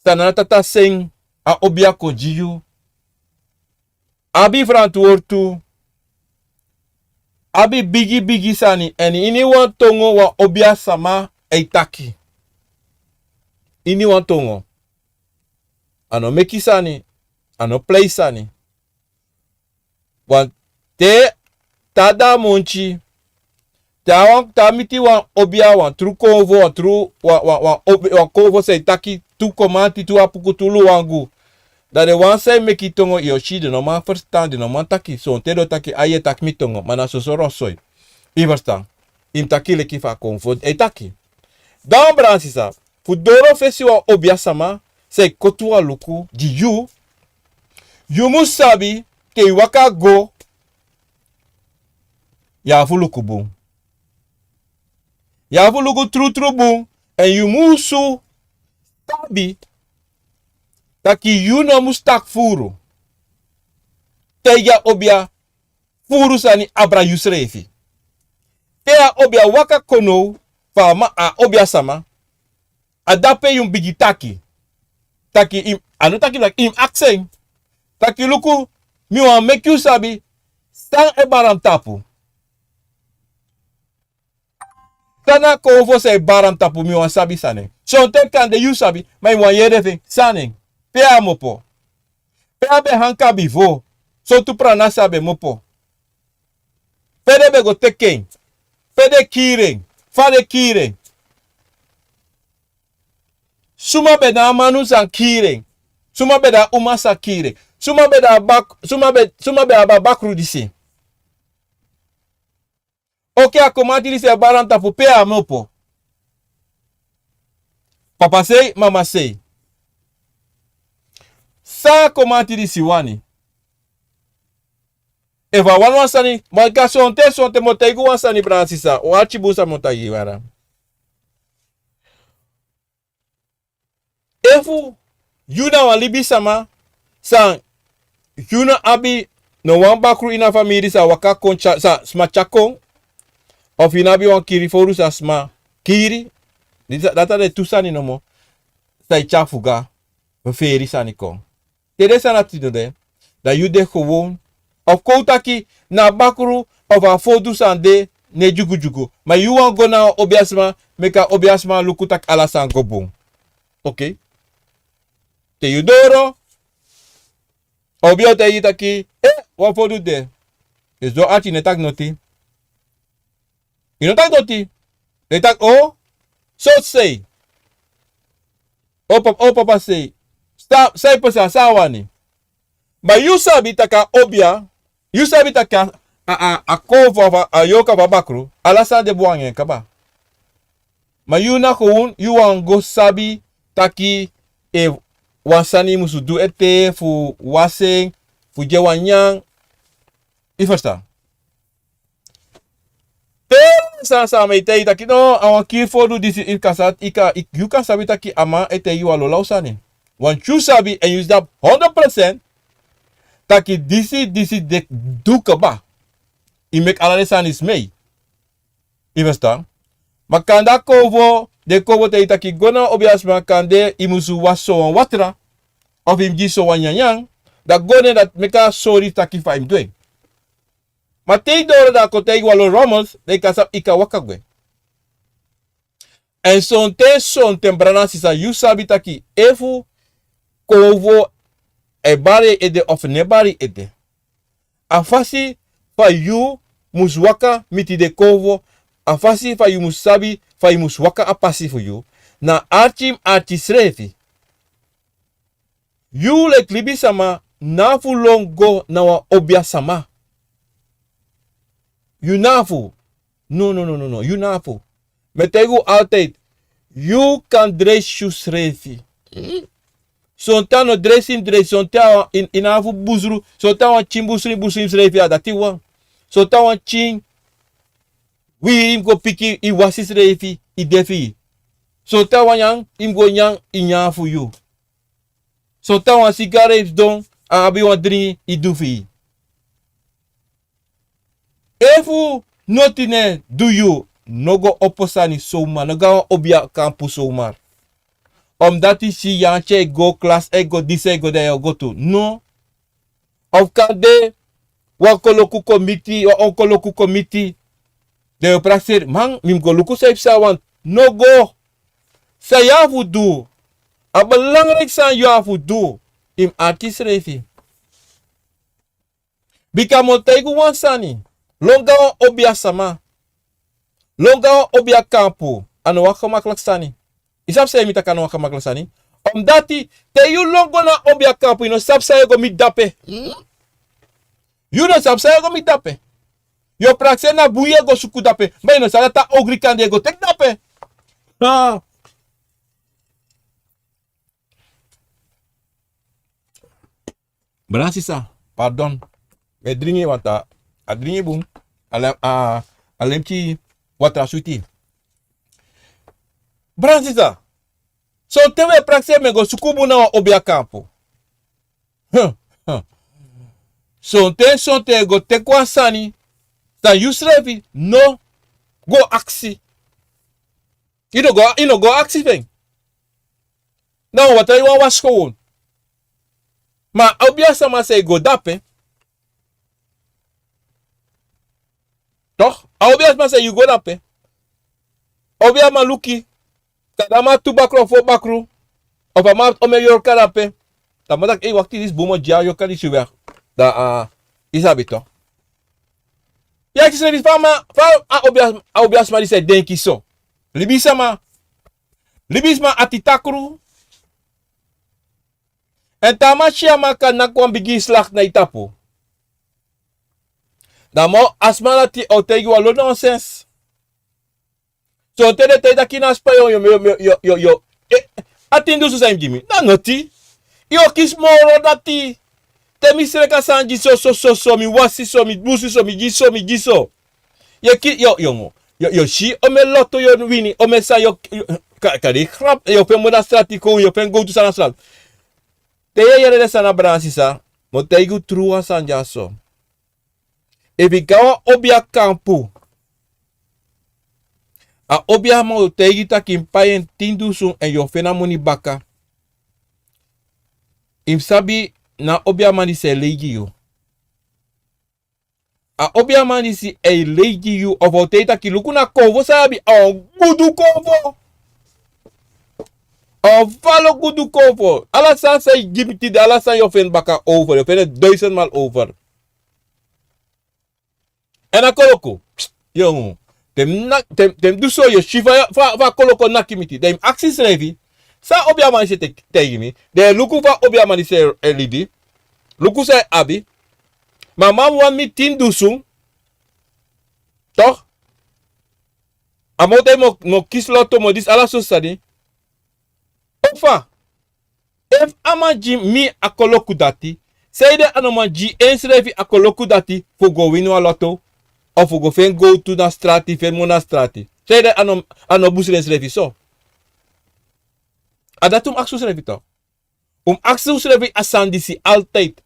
san na a tata sen a obi a kon gi yu. Abi frantwortu. Abi bigi bigi sani èn ini wan tongo wan obi a sama e taki. Ini wan tongo a no meki sani. A no plei sani. Wan te te a de a monti te a wan te a miti wan obi a wan tru konfo wan tru wan konfo san e taki tu komanti tu apuku tu luwangu. Dan den wan san e meki tongo yu o si den no man ferstan den no man taki sonten den o taki a yu e taki mi tongo ma na soso rosoi. Yu ferstan? Yu mus taki leki fu a konfo e taki. Dan wan brada na sisa fu doro fesi wan obi a sama san e koti wan luku gi yu. Yu mus sabi te yu waka go yu abi fu luku bun. Yu abi fu luku trutru bun èn yu musu sabi taki yu no mus taki furu. Taigi a obi a furu sani abra yusrefi. Te a obi a waka kon now fu a man a obi a sama. A dape yu mus bigin taki taki a no taki blaki yu mus aksi en. Taki luku mi wani meki yu sabi san e bari na mi tapu. San na a konfo san e bari na mi tapu mi wani sabi san na en. Sonten kande yu sabi ma yu wani yere fu en san na en. Pe a kmopo? Pe a ben hanka bifo? Sortu pranasi a ben kmopo? Pe den ben go teki en? Pe den kiri en? Fa den kiri en? Suma ben de a manu san kiri en? Suma ben de a uma san kiri en? Suma ben de a bak suma ben abi a bakru disi? Oke a komanti disi e bari na mi tapu pe a kmopo? Papa sei mama sei. San a komanti disi wani? Efu a wani wan sani ma yu kan sonten sonten mi o taigi wan sani brada na sisa un arki bun san mi o taigi yu wara. Efu yu na wan libisama san yu no abi no wan bakru ini a famiri san waka kon san sma tyari kon, ofu yu no abi wan kiri fowru san sma kiri. Dati a de tu sani nomo. San e tyari fuga feferi sani kon. Te den sani ati no de dan yu de gewon ofu kon un taki na a bakru ofu a fodu san de. Ne dyugudyugu ma yu wani go na a obi a sma meki a obi a sma luku tak' ala sani go bun. Okei. Te yu doro a obi a o taigi yu taki wan fodu de. Yu sidon ati yu no e taki noti. Yu no taki noti. Den taki o sortu sei? O papa sei san e pasa san a wani? Ma yu sabi tak' a obia yu sabi tak' a a a a kon fu a yoka fu a bakru ala sani de bun anga en kaba. Ma yu na kowun yu wani go sabi taki efu wan sani yu musu du ete fu wasi en fu gi en wan nyan. Yu ferstan? Te san san mi e taigi yu taki no a wan kiri fodu disi yu kan sabi taki a man e taigi yu wan lolaw sani. Wantu yu sabi èn yu sabi hondro prosent taki disi disi de du kaba. Yu meki ala den sani smei. Yu ferstan? Ma kanda kowvo Den kon fu taigi taki go na wan obiasma kande yu mus wasi sowan watra, of yu mus gi sowan nyanyan, dan go nen dati meki a sori taki fa yu mus du en. Ma te yu doro dan a kon taigi wan lo romels, dan yu kan sabi yu kan waka gwe. Èn sonten sonten brada nanga sisa yu sabi taki efu konfo e bari yu ede of no e bari yu ede. A fasi fa yu mus waka miti den konfo, a fasi fa yu mus sabi fa yu mus waka a pasi fu yu, na arki yu mus arki yusrefi. Yu leki libisama no abi fu lon go na wan obiasama. Yu no abi fu. No, no, no, no, no. Yu no abi fu. Mi e taigi unu altide. Yu kan dresi yusrefi. Sonten a no dresi yu mus dresi, sonten a wan, yu, yu no abi fu busru, sonten a wan pikin busru yu mus busru yusrefi, a dati wan. Sonten a wan pikin wiri yu mus go piki, yu wasi yusrefi, yu de firi. Sonten a wan nyan yu mus go nyan, yu nyan fu yu. Sonten a wan sigara yu sidon, a abi wan dringi yu du firi. Efu noti no e du yu, no go opo sani somar, no go na wan obia kampu somar. Omdati si yu anti e go, klasi e go, disi e go, dan yu o go tu. No. Of kande wan koloku kon miti, wan onkoloku kon miti. Dan yu o prakseri, man, mi mus go luku san yu psa, want no go. San yu abi fu du, a belangrijk san yu abi fu du, yu mus arki yusrefi. Bika mi o taigi unu wan sani, lon go na wan obia sama, lon go na wan obia kampu, a no wan gemakliki sani. Yu sabi san e meki mi taki a no wan gemakliki sani? Omdati te yu lon go na obia kampu, yu no sabi san yu e go miti dape. Yu no sabi san yu e go miti dape. Yu o prakseri na bun yu e go suku dape, ma yu no sabi dati a ogri kande yu e go teki dape. Ha. Brada sisa, pardon. Mi e dringi watra. A dringi bun. A lem-, a, a lemki watra switi. Brada sisa, sonten wi e prakseri mi e go suku bun na wan obia kampu. Huh, huh. Sonten, sonten yu e go teki wan sani san yusrefi no go aksi. Yu no go, yu no go aksi fu en. Na wan watra yu wani wasi kon. Ma a obiasama san yu go dape. Toch, a obiasma san yu go dape. Obiaman luku, kande a man tu bakru of fo bakru, of a man abi omen yorka dape. Dan a man taki, ei, wakti, disi bun, mi o gi a yorka disi weg. Dan, a, yu sabi toch. Yu e kisi srefi fa a man, fa a obias-, a obiasma disi e denki so. Libisama. Libisma ati takru. Èn te a man si a man kan naki wan bigi slakti na yu tapu. Dan mo a sma dati o taigi wan lo nonsens. Sonten den e taigi taki na spanyo, yo, yo, yo, yo, yo. Eh, a tin dunsu san yu mus gi mi. Na noti. Yu o kisi moro dati. Te mi sreka sani gi so, so, so, so, mi wasi so, mi busu so, mi gi so, mi gi so. Yu e ki-, yo, yo, mo. Yo, yo si, omen loto yo wini, omen san yo, yo, ka-, kari grap, yo feni moro na strati kon, yo feni gowtu sani na strati. Te yu e yere den sani, brada sisa, mi o taigi yu tru wan sani dyaso. Efu yu go na wan obia kampu, a obiaman o taigi yu taki yu mus pai en tin dunsu èn yu o feni a moni baka. Yu mus sabi na a obiaman disi e lei gi yu. A obiaman disi e lei gi yu, of a o taigi yu taki luku na konfo san yu abi, a wan gudu konfo. A wan falo gudu konfo. Ala sani san yu gi mi tide, ala sani yu o feni baka over, yu o feni en duizend maal over. Èn a koloku, yongu. Te mi na-, te, te mi du so, yu o si fa, fa, fa a koloku o naki mi tide. Dan yu mus aksi yusrefi, san a obiaman disi e te-, taigi mi. Dan yu e luku fa a obiaman disi e, e libi. Luku san yu abi. Ma a man wani mi tin dunsu. Toch? A man o taigi mi, mi o kisi loto, mi o disi, ala sortu sani. Efu a Efu a man gi mi a koloku dati, sanede a no man gi ensrefi a koloku dati fu go wini wan loto, of fu go feni gowtu na strati, feni moni na strati? Sanede a no, a no busru ensrefi so? A dati un mus aksi unsrefi toch. Un mus aksi unsrefi a sani disi altijd.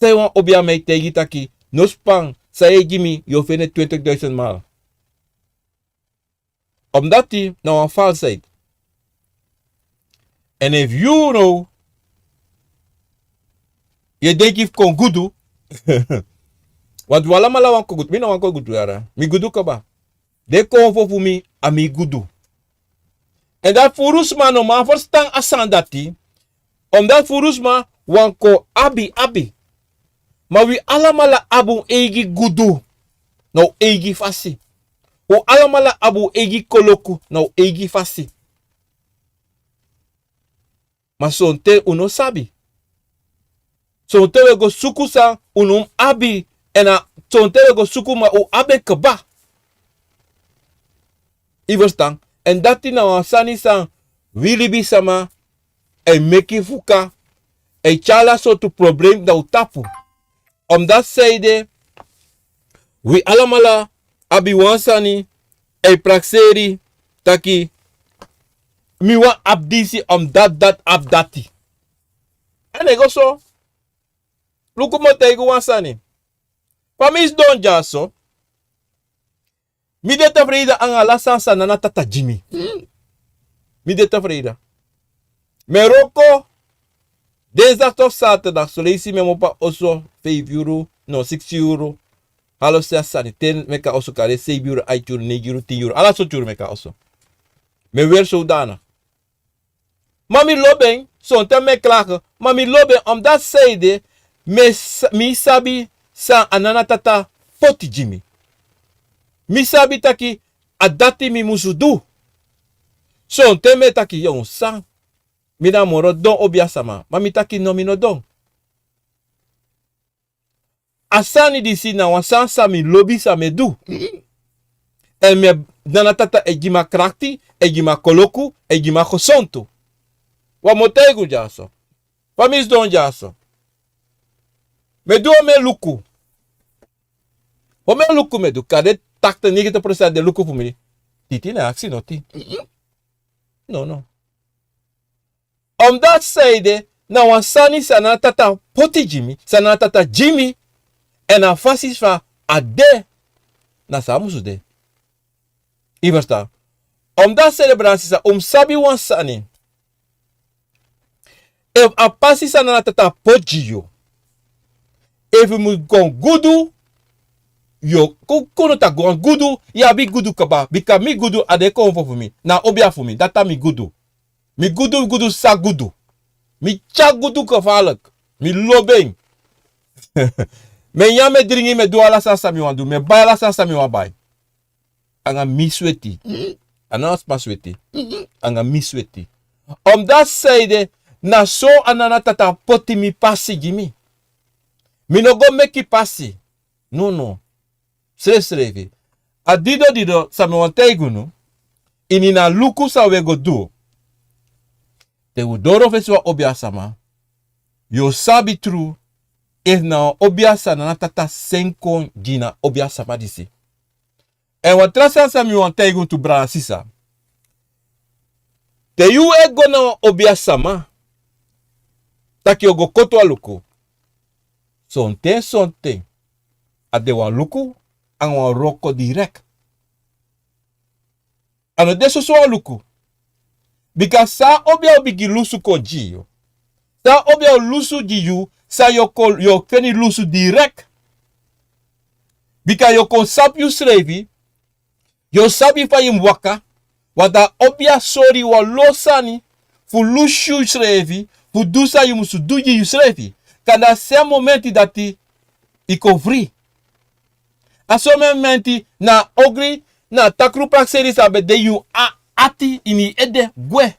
San yu wani obiaman e taigi taki, no span, san yu e gi mi, yu o feni en twintig duizend maal. Omdati na wan falsheid. Èn efu yu now yu e denki fu kon gudu, want wi alamala wani kon gudu. Mi no wani kon gudu yara. Mi gudu kaba. Den konfo fu mi, a mi gudu. Èn dati furu sma no man ferstan a sani dati. Omdati furu sma wani kon abi abi. Ma wi alamala abi un eigi gudu na un eigi fasi. Un alamala abi un eigi koloku na un eigi fasi. Ma sonten un no sabi. Sonten un e go suku san un no mus abi. Èn a sonten un e go suku ma un abi en kaba. Yu ferstan? Èn dati na wan sani san wi libisama e meki fuka, e tyari ala sortu problem na un tapu. Omdati sanede wi alamala abi wan sani e prakseri taki mi wani abi disi omdati dati abi dati. Èn e go so. Luku mi o taigi un wan sani. Fa mi sidon dyaso, mi de tafreida anga ala sani san Nana Tata gi mi. Mi de tafreida. Mi e wroko dinsdagdagdagi, saterdag, soleisi mi e mopo a oso feifi yuru, no, siksi yuru, halo se a sani, te meki a oso kari, seibi yuru, aiti yuru, neigi yuru, tin yuru, ala sortu yuru meki a oso. Mi e weri sowdana. Ma mi lobi en, sonten mi e klage, ma mi lobi en, omdati sanede mi sa-, mi sabi san a Nana Tata poti gi mi. Mi sabi taki a dati mi musu du. Sonten mi e taki, yo, san? Mi na moro don obiasama, ma mi taki no, mi no don. A sani disi na wan sani san mi lobi san mi e du. Èn mi e, Nana Tata e gi mi a krakti, e gi mi a koloku, e gi mi a gesontu. Wan mi o taigi un dyaso. Fa mi sidon dyaso, mi e du omeni luku. Omeni luku mi e du, kande takti, neigenti prosent den luku fu mi titi na aksi noti. No, no. Omdati sanede na wan sani san Nana Tata poti gi mi, san Nana Tata gi mi, èn a fasi fa a de, na so a musu de. Yu ferstan? Omdati sanede, brada, sisa, un mus sabi wan sani. Efu a pasi san Nana Tata poti gi yu, efu yu mus kon gudu, yu o kon, kon taki wan gudu, yu abi gudu kaba, bika mi gudu a de konfo fu mi, na obia fu mi, dati a mi gudu. Mi gudu, gudu, sa gudu. Mi tyari gudu gevaarlijk. Mi lobi en. Mi e nyan, mi e dringi, mi e du ala sani san mi wani du, mi e bai ala sani san mi wani bai. Anga mi sweti. A no a sma sweti. Anga mi sweti. Omdati sanede, na so a Nana Tata poti mi, pasi gi mi. Mi no go meki pasi. No, no. Srefsrefi. A dido dido san mi wani taigi unu, ini a luku san un e go du. Te un doro fesi wan obiasama, yu o sabi tru efu na wan obia san Nana Tata seni kon gi a obiasama disi. Èn wan tra sani san mi wani taigi unu tu, brada, sisa. Te yu e go na wan obiasama taki yu o go koti wan luku, sonten sonten a de wan luku anga wan wroko direkt. A no de soso wan luku. Bika san a obia o bigin lusu kon gi yu, san a obia o lusu gi yu, san yu o kon, yu o feni lusu direkt. Bika yu o kon sabi yusrefi, yu o sabi fa yu mus waka, want a obia sori wan lo sani fu lusu yusrefi, fu du san yu musu du gi yusrefi. Kande a sen momenti dati i kon fri. A son momenti na ogri, na takru prakseri san ben de ini yu a-, ati, ini yu ede gwe.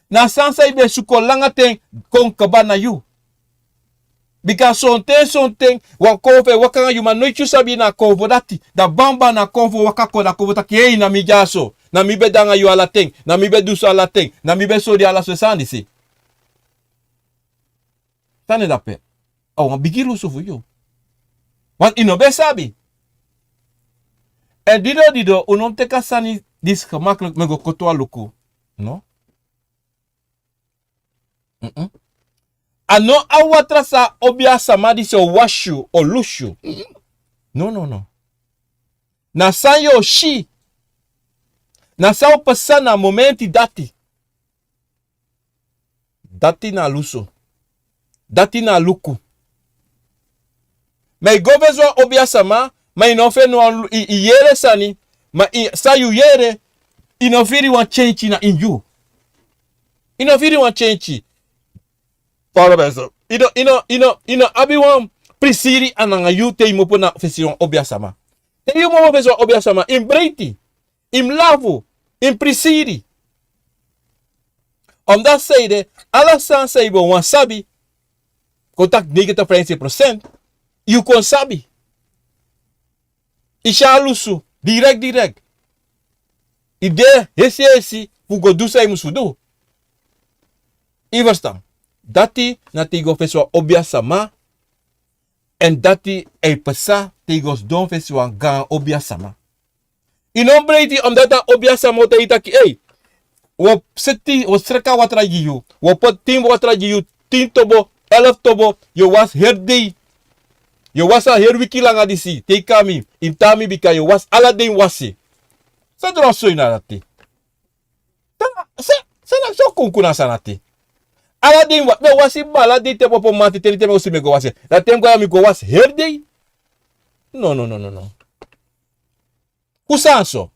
Na sani san yu ben suku langa ten kon kaba na yu. Bika sonten sonten wan konfo e waka nanga yu, ma noiti yu sabi na konfo dati. Da banban na konfo waka kon, da konfo taki: "Hei, na mi dyaso. Na mi ben de nanga yu ala ten. Na mi ben du so ala ten. Na mi ben sori ala so sani disi." Sani dape a wan bigi lusu fu yu. Want i no ben sabi. Èn dido dido, un no mus teki a sani disi gemakkelijk, mi e go koti wan luku. No? Mm-mm. A no a watra san a obia sama disi o wasi yu, o lusu yu. No, no, no. Na san yu o si. Na san o pasa na a momenti dati. Dati na lusu. Dati na luku. Ma i go fesi wan obiasama, ma i no feni wan lu-, i, i yere sani, ma i, san yu yere, i no firi wan change na ini yu. I no firi wan change. Pardon, mensen. I no, i no, i no, i no abi wan prisiri a nanga yu te i mopo na fesi wan obiasama. Te i mopo fesi wan obiasama, i mus breiti, i mus lafu, i mus prisiri. Omdat san ede, ala sani san i ben wani sabi, kon taki negentig vijfenzeventig procent, yu kon sabi. I si a lusu, direct, direct. I de hesi hesi fu go du san i musu du. I ferstan? Dati na te i go fesi wan obiasama, èn dati e pasa te i go sidon fesi wan gaan obiasama. I no mus breiti, omdat a obiasama o taigi taki, ei, wi o seti, wi o sreka watra gi yu, wi o poti tin watra gi yu, tin tobo, elf tobo, yu o wasi heri dei. Yu o wasi a heri wiki langa disi, te i kon na mi, i mus tan na mi bika yu o wasi ala dei wasi. San doro soi na dati? San, san, san na so kunkun na san na dati? Ala dei wa-, mi e wasi bala dei te mi opo manti, te mi osi mi e go wasi. Da te mi go ya mi go wasi heri dei. No, no, no, no, no. Fu san so?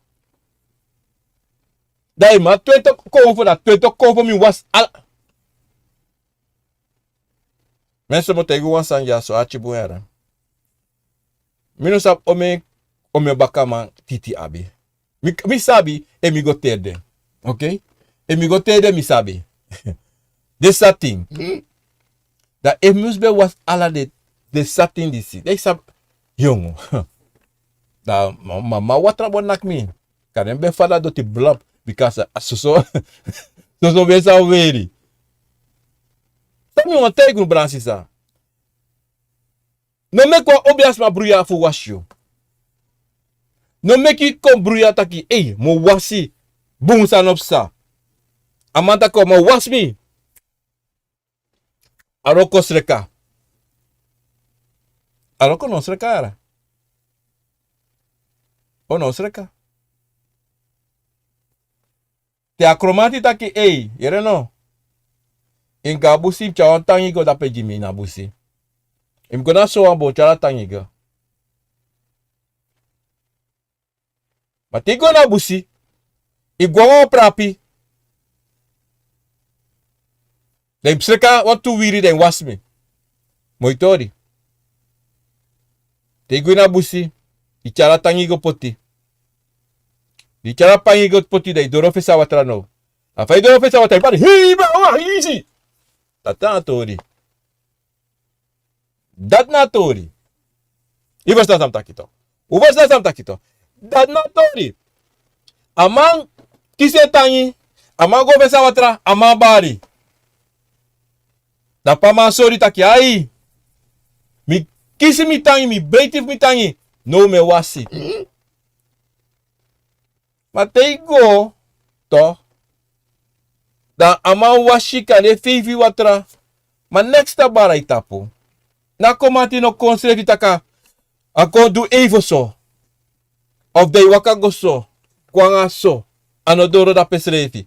Da i man twenti konfo, da twenti konfo mi wasi ala. Mensen, mi o taigi wan sani dyaso, arki bun yere. Mi no sabi omeni, omeni bakaman titi abi. Mi, mi sabi, efu mi go teri den. Oké? Efu mi go teri den, mi sabi. Den sa tin. Da efu mi musu ben wasi ala den, den sa tin disi. Den sabi, yongu. Da ma, ma, ma watra bo naki mi. Kande mi ben fadon doti blap. Bika a soso, soso ben sa weri. San mi wani taigi unu, brada, sisa. No meki wan obiasma bruya fu wasi yu. No meki yu kon bruya taki, ei, mi o wasi, bun sani o psa. A man taki, mi o wasi mi. A wroko sreka. A wroko no sreka yara. O no sreka. Te a kromanti taki, ei, yere no. I mus go na busi, i mus tyari wan tangi go dape gi mi na busi. I mus go na sowan bun, tyari a tangi go. Ma te i go na busi, i go a wan prapi. Da i mus sreka wantu wiri, da i wasi mi. Moi tori. Te i go ini a busi, i tyari a tangi go poti. Di i tyari a pangi go poti, da i doro fesi a watra now. A fa i doro fesi a watra, i bari, hei, ba, wa, isi. Dati na a tori. Dati na a tori. I ferstan san mi taki to? U ferstan san mi taki to? Dati na a tori. A man kisi en tangi, a man go fesi a watra, a man bari. Da pe a man sori taki, ai, mi kisi mi tangi, mi beiti fu mi tangi, now mi e wasi. Ma te i go, to, da a man wasi kande feifi watra, ma neks a bari a i tapu. Na komanti no kon srefi taki a kon du even so. Of da i waka go so, go anga so, a no doro dape srefi.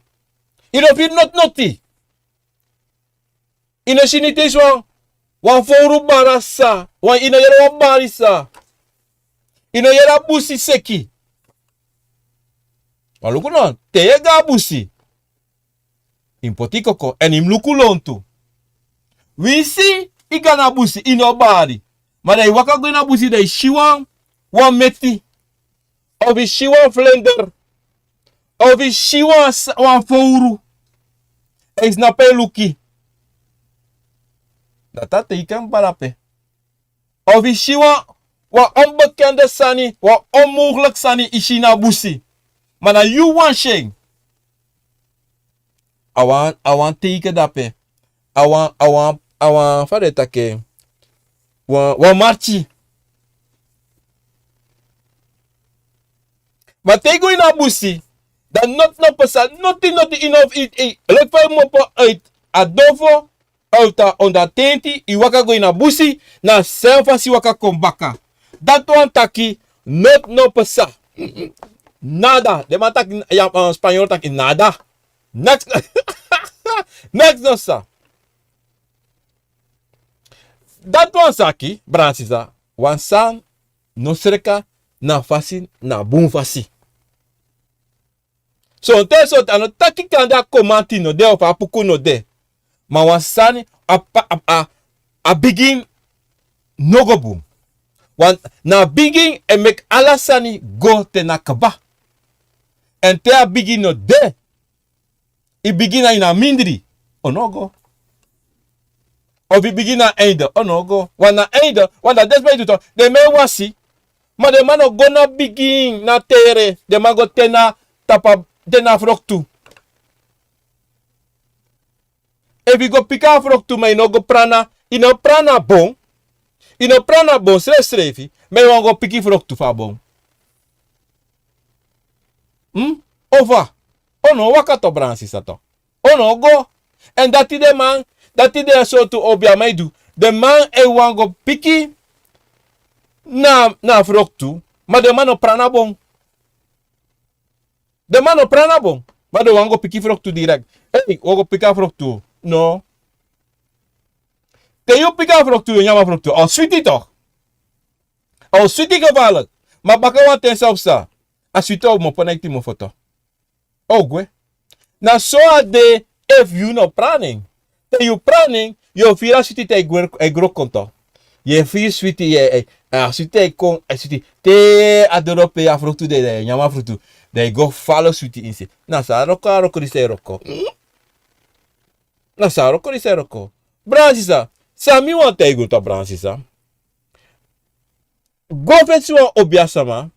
I no firi noti noti. I no si niti esi wan, wan fowru bari a sa, wan, i no yere wan bari sa. I no yere a busi seki. Ma luku no, te i e go a busi, i mus poti koko, èn i mus luku lontu. Winsi i go na busi, i no bari. Ma da i waka go ini a busi, da i si wan, wan meti. Of i si wan flender. Of i si wan s-, wan fowru. Èn i snapu en luku. Dati a teiken bari dape. Of i si wan, wan onbekende sani, wan onmogelijk sani i si na busi. Ma na yu wan si en. A wan, a wan teiken dape. A wan, a wan, a wan, fa den e taki en. Wan, wan marki. Ma te i go ini a busi, da noti no pasa, noti, noti, i no, i, i, leki fa i mopo uit a dofo, uit a ondro a tenti, i waka go ini a busi, na a srefi fasi i waka kon baka. Dati wani taki, noti no pasa. Nada. Den man taki, ya, eh, Spanyol taki nada. Neks. Neks no sa. Dati wan saki, brada sisa, wan sani no sreka na fasi, na bun fasi. Sonten, sonten a no taki kande a komanti no de, of a puku no de. Ma wan sani, a pa-, a, a, a bigin no go bun. Wan, na a bigin e meki ala sani go te na kaba. Èn te a bigin no de, i bigin na ini a mindri, o no go. Of i bigin na einde, o no go. Wan na einde, wan na desi ben du tu. Den man e wasi. Ma den man no go na bigin, na tere. Den man go te na tapu, te na froktu. Efu i go piki a froktu, ma i no go prana, i no prana bon. I no prana bon srefsrefi, ma i wani go piki froktu fu a bon. Hmm? Ofa, o no waka tu, brada sisa, tu. O no go. Èn dati den man, dati den sortu obiaman e du. Den man e wani go piki na, na froktu, ma den man no prana bon. Den man no prana bon, ma den wani go piki froktu direkt. Ei, wi o go piki a froktu. No. Te yu piki a froktu, yu nyan a froktu. A o switi tu. A o switi gevaarlijk. Ma baka wan ten san o psa, a switi o kmopo na yu timofoto. O gwe. Na so a de efu yu no prana en. Te yu prana en, yu o firi a switi te a e gwe, a e gro kon tu. Yu e firi switi, yu e, e, a switi e kon, a switi. Te a doro pe a froktu de, da yu nyan a froktu, da yu go fala switi ini se. Na so a wroko, a wroko disi e wroko. Na so a wroko disi e wroko. Brada sisa, san mi wani taigi unu tu, brada sisa. Go fesi wan obiasama.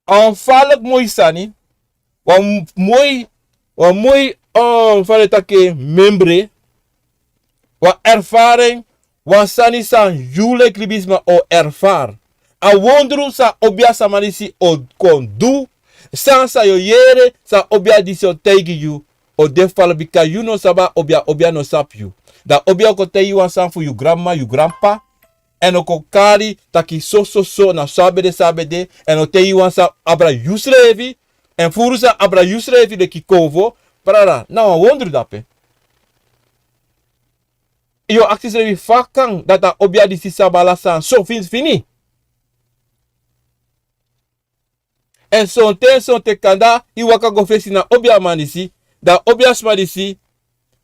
A wan falek moi sani. Wan moi, wan moi, um, fa den e taki, membre. Wan ervaring. Wan sani san yu leki libisma o erfari. A wondru san obia sama disi o kon du. San san yu o yere, san obia disi o taigi yu, o de fala, bika yu no sabi a obia, obia no sabi yu. Da obia o kon taigi yu wan sani fu yu granmama, yu granpapa. Èn o kon kari taki so, so, so, na so a ben de, so a ben de. Èn o taigi yu wan sani abra yusrefi. Èn furu san abra yusrefi leki konfo, brada, na wan wondru dape. Yu o aksi yusrefi fa kan dati a obia disi sabi ala sani so fini fini. Èn sonten, sonten kande i waka go fesi na obiaman disi, da obiasma disi,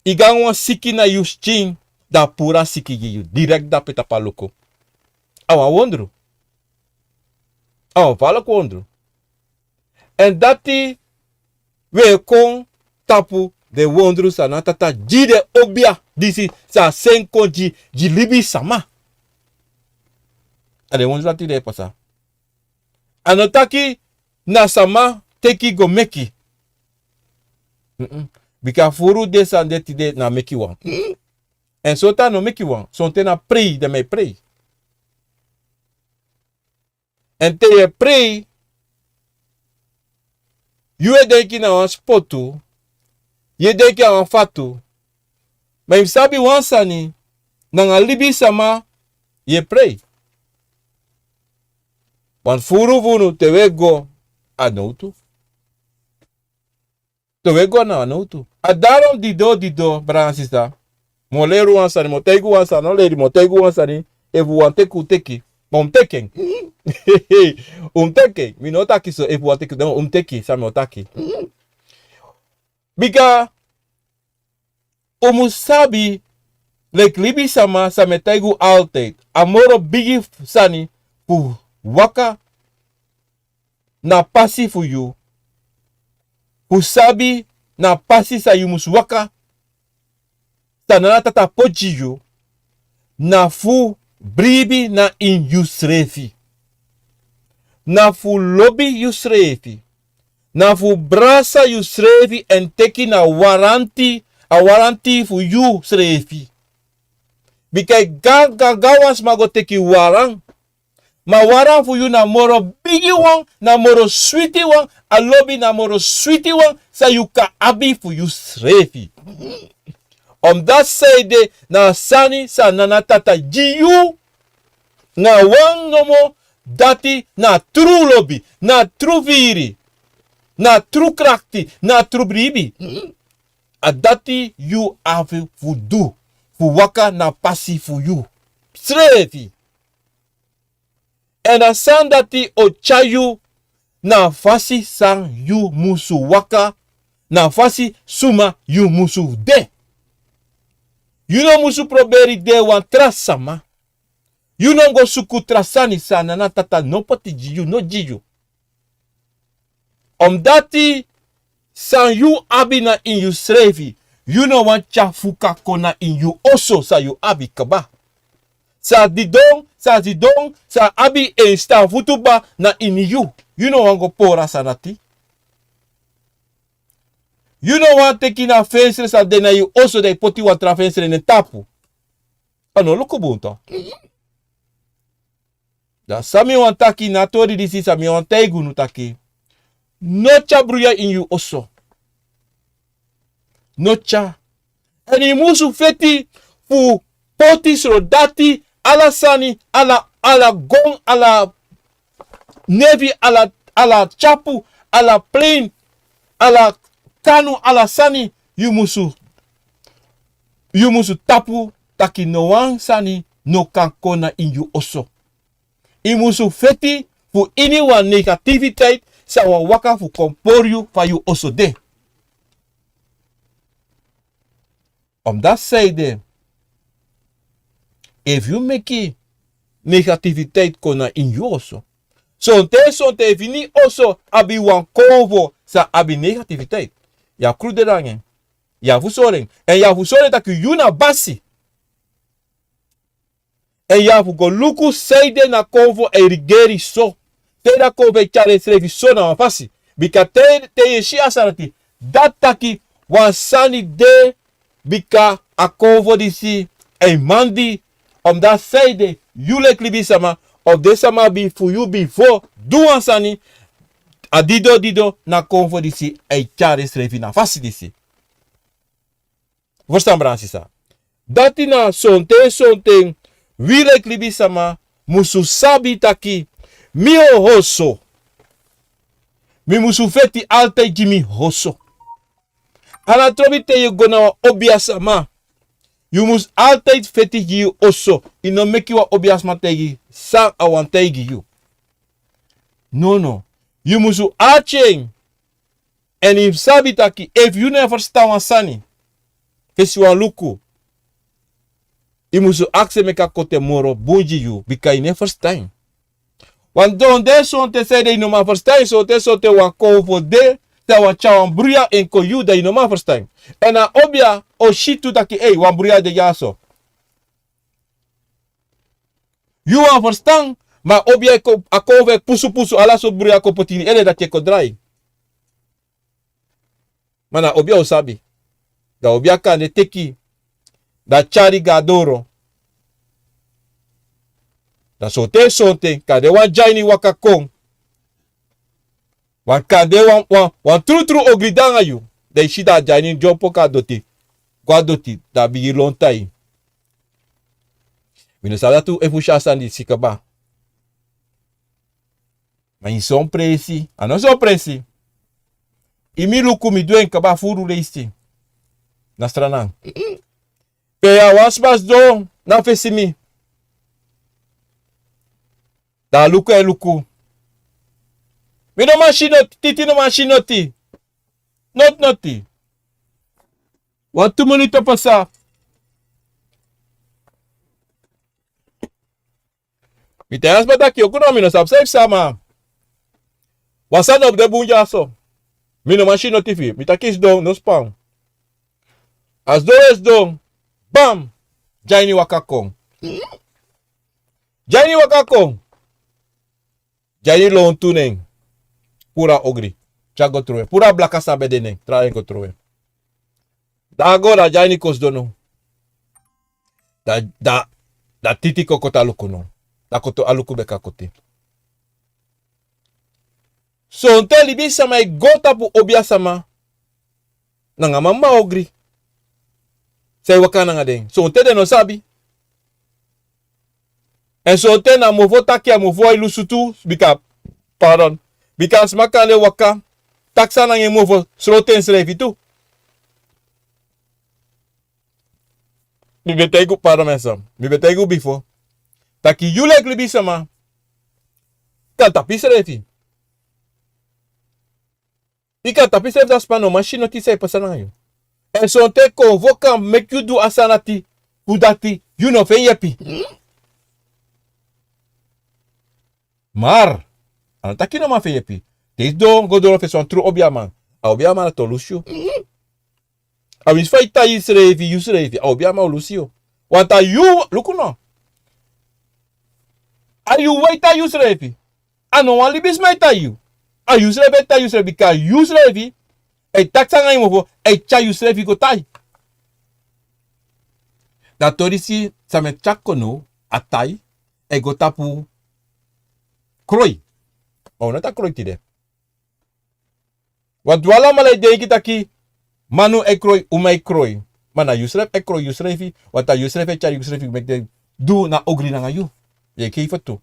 i go nanga wan siki na yu skin, da a puru a siki gi yu, direkt dape tapu a luku. A wan wondru. A wan falek wondru. Èn dati wi e kon tapu den wondru san Nana Tata gi den obia disi, san a seni kon gi, gi libisama. A den wondru dati den e pasa. A no taki na sama teki go meki. Mm-mm. Bika furu den sani de tide na meki wan. Mm-mm. Èn sonten a no meki wan, sonten na prei den man e prei. Èn te yu e prei, yu e denki na wan spotu, yu e denki na wan fatu. Ma yu mus sabi wan sani, nanga libisama yu e prei. Wan furu funu te wi e go a nowtu. Te wi e go na a nowtu. A daron dido, dido, brada sisa. Mi o leri wan sani, mi o taigi wan sani, no leri, mi o taigi wan sani. Efu wan teki, un teki. Ma un mus teki en. Un mus teki en. Mi no taki so, efu wan teki, un mus teki, san mi o taki. Bika un mus sabi, leki libisama, san mi e taigi un altijd. A moro bigi sani fu waka na pasi fu yu. Fu sabi na pasi san yu mus waka. San Nana Tata poti yu. Na fu bribi na ini yusrefi. Na fu lobi yusrefi. Na fu brasa yusrefi èn teki na waranti, a waranti fu yusrefi. Bika i gan, gan, gan wan sma go teki waran. Ma waran fu yu na moro bigi wan, na moro switi wan, a lobi na moro switi wan, san yu kan abi fu yusrefi. Omdati san ede na a sani san Nana Tata gi yu, na wan nomo, Dati na tru lobi, na tru firi, na tru krakti, na tru bribi. A dati yu abi fu du, fu waka na pasi fu yu srefi. Èn a sani dati o tyari yu na a fasi san yu musu waka, na a fasi suma yu musu de. Yu no musu proberi de wan tra sama. Yu no go suku tra sani san a Nana Tata no poti gi yu, no gi yu. Omdati san yu abi na ini yusrefi, yu no wani tyari fuka kon na ini yu oso san yu abi kaba. San didon, san sidon, san abi en stan futu kaba na ini yu. Yu no wani go pori a sani dati. Yu no wani teki na fensre san de na yu oso, dan yu poti wan tra fensre na en tapu. A no luku bun tu. Dan san mi wani taki na a tori disi, san mi wani taigi unu taki: no tyari bruya ini yu oso. No tyari. Èn yu musu feti fu poti srodati, ala sani, ala, ala gon, ala nefi, ala, ala tyapu, ala plein, ala kanu, ala sani, yu musu, yu musu tapu taki no wan sani no kan kon na ini yu oso. Yu musu feti fu ini wan negativiteit san wani waka fu kon pori yu fa yu oso de. Omdati sanede, efu yu meki negativiteit kon na ini yu oso, sonten, sonten efu ini oso abi wan konfo san abi negativiteit, yu abi krudu de nanga en. Yu abi fu sori en. Èn yu abi fu sori en taki yu na basi. Èn yu abi fu go luku sanede na konfo e rigeri so. Sanede a konfo e tyari ensrefi so na wan fasi. Bika te, te yu e si a sani dati, dati taki wan sani de, bika a konfo disi e mandi. Omdati sanede yu leki libisama, of den sama fu yu bifo du wan sani, a didon didon na konfo disi e tyari ensrefi na fasi disi. Verstaan, brada, sisa? Dati na sonten, sonten wi leki libisama musu sabi taki mi o oso. Mi musu feti altijd gi mi oso. A no trobi te yu go na wan obiasama. Yu musu altijd feti gi yu oso. Yu no meki wan obiasama taigi san a wani taigi yu. Nono. Yu musu arki en. Èn yu sabi taki efu yu no e ferstan wan sani, fesi wan luku, yu musu aksi en meki a kon ten moro bun gi yu, bika yu no e ferstan en. Want sonten, sonten sanede yu no man ferstan en, sonten, sonten wan konfo de, san wani tyari wan bruya en kon yu, dan yu no man ferstan en. Èn a obia o si tu taki, ei, wan bruya de dyaso. Yu wani ferstan, ma a obia e kon, a konfo e pusu pusu, ala sortu bruya kon poti ini ede, dati e kon drai. Ma na obia o sabi. Dan obia kande teki, dan tyari go na doro. Dan sonten, sonten kande wan dyaini waka kon. Wan kande wan, wan, wan trutru ogri de nanga yu. Dan yu si dan a dyaini dyompo kon a doti. Go a doti, dan a bigin lon tai. Mi no sabi dati efu un si a sani disi kaba. Ma ini son presi, a no son presi. Ini mi luku mi du en kaba furu leisi. Na Sranan. Pe a wan sma sidon na fesi mi. Dan a luku e luku. Mi no man si noti, titi no man si noti. Noti, noti. Wan tu minutu pasa. Mi taigi a sma taki, oku no, mi no sabi san yu psa, ma wan sani no de bun dyaso. Mi no man si noti fi yu. Mi taki sidon, no span. A sidon e sidon, bam! Dyaini waka kon. Dyaini waka kon. Dyaini lontu nen. Puru a ogri. Tyari go trowe. Puru a blaka san ben de nen. Tra en go trowe. Dan a go, dan dyaini kon sidon now. Dan, dan, dan titi kon koti a luku now. Dan koti a luku beka koti. Sonten libisama e go tapu obiasama nanga mama ogri san e waka nanga den. Sonten den no sabi. Èn sonten na mofo taki a mofo e lusu tu, bika, pardon, bika a sma kan de waka, taki san nanga en mofo, sroto ensrefi tu. Mi ben taigi un, pardon, mensen, mi ben taigi un bifo taki yu leki libisma kan tapu yusrefi. Yu kan tapu yusrefi, dan sma no man si noti san e pasa nanga yu. Èn sonten konfo kan meki yu du a sani dati, fu dati yu no feni yepi. Mar a no taki yu no man feni yepi. Te yu sidon go doro fesi wan tru obiaman, a obiaman dati o lusu yu. A winsi fa yu tai yusrefi, yusrefi, a obiaman o lusu yu. Want a yu, luku no. A yu wai tai yusrefi. A no wan libisma e tai yu. A yusrefi e tai yusrefi, bika yusrefi e taki san nanga yu mofo, e tyari yusrefi go tai. Dan tori si san mi e tyari kon now, a tai e go tapu kroi. Ma un no tan kroi tide. Want un alamala e denki taki manu e kroi, uma e kroi. Ma na yusrefi e kroi yusrefi, want a yusrefi e tyari yusrefi meki den du na ogri nanga yu. Yu e gefi tu.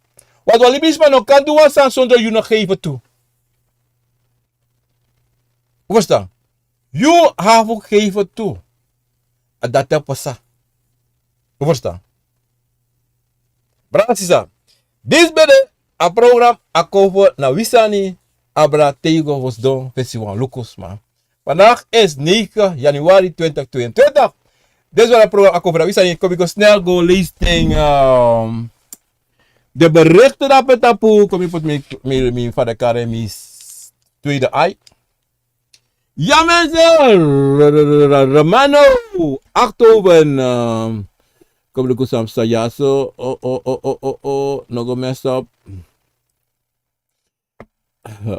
Want wan libisma no kan du wan sani sondro yu no gefi tu. Un ferstan? Yu abi fu gefi tu. A dati e pasa. Un ferstan? Brada, sisa, disi ben de a program Akomfo na wi sani. Abra, te yu go fu sidon fesi wan luku sma. Vandaag is negen januari twintig tweeëntwintig. Disi wan a program Akomfo na wi sani. Kon mi go snel go leisi den, ehm, de berichten dape tapu. Kon mi poti mi, mi, mi fa den kari en, mi s-, tweede ai. Ya mensen, R-, R-, R-, R-, Romano Achtoven, eh, kom luku san psa dyaso. O, o, o, o, o, o, no go mess up.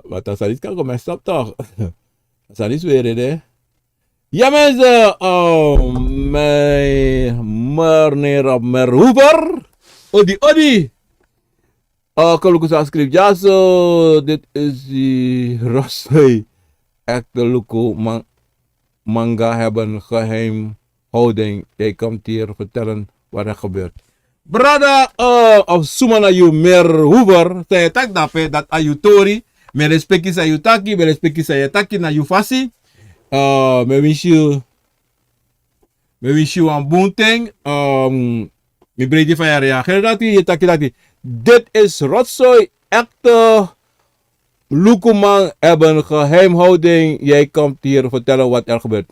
Wat a sani kan go mess up toch? A sani sweri de. Ya mensen, eh, mi meneer Merhuber. Odi, odi. Eh, kom luku san skrifi dyaso. Dit is die rotzooi. Echte luku man, manga hebben geheimhouding. Jij komt hier vertellen wat er gebeurt. Brada, eh, of suma na yu Merhuber, san yu e taki dape, dati a yu tori. Mi e respeki san yu taki, mi e respeki san yu e taki na yu fasi. Eh, mi e winsi yu Mi e winsi yu wan bun ten. Ehm, mi breiti fa yu e reageri dati, yu e taki dati. Dit is rotzooi, echte lukuman hebben geheimhouding. Jij komt hier vertellen wat er gebeurt.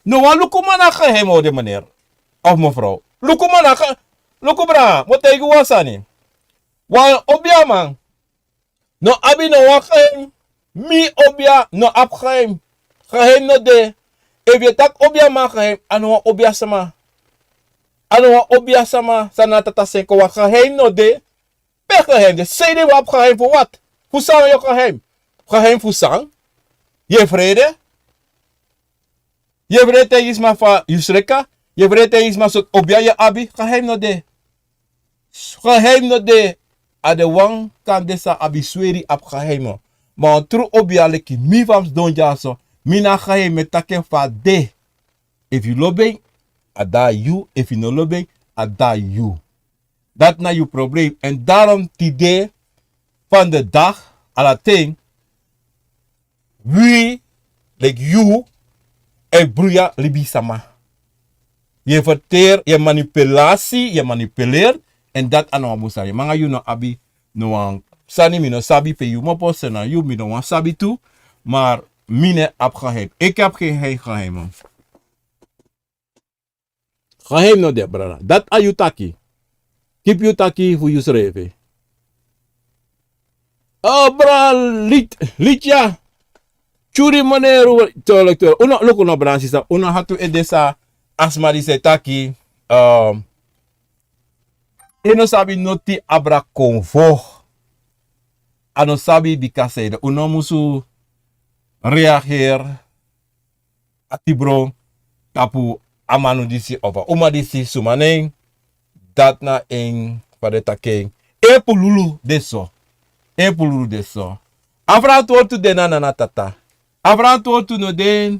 No wan lukuman na geheimhouding, meneer of mevrouw. Lukuman na ge-, luku brada, mi o taigi yu wan sani. Wan obiaman no abi no wan geheim. Mi obia no abi geheim. Geheim no de. Efu yu e taki obiaman geheim, a no wan obiasma. A no wan obiasma, san na tata seni kon, wan geheim no de. Pe geheim de? Sanede wi abi geheim fu wat? Fu san yu o geheim? Geheim fu san? Yu e frede? Yu e frede taigi sma fa yu sreka? Yu e frede taigi sma sortu obia yu abi? Geheim no de. Geheim no de. A de wan kande san abi sweri abi geheim. Ma wan tru obia leki mi fa mi sidon dyaso, mi na geheim, mi e taki en fa a de. Efu yu lobi en, a de a yu. Efu yu no lobi en, a de a yu. Dati na yu problem. En daarom tide, van de dag, ala ten, wi, leki yu, e bruya libisma. Yu e ferteri, yu e manipulasi, yu e manipuleri, en dati a no wan bun sani. Mi nanga yu no abi no wan sani, mi no sabi pe yu kmopo, san na yu, mi no wani sabi tu, maar mi no abi geheim. Eki abi gen geheim, man. Geheim no de, brada. Dati a yu taki. Kipi yu taki fu yusrefi. O, brada Lit-, Litya. Tyari meneer, tolek, tolek. Un no, luku no, brada, sisa. Un no hati ede san a sma disi e taki. Ehm, a no sabi noti abra konfo. A no sabi bika sanede. Un no musu reageri a tibron tapu a manu disi of a uma disi, suma nen. Dati na en fa den taki en. En pululu de so. En pululu de so. A frantwortu de na nana tata. A frantwortu no de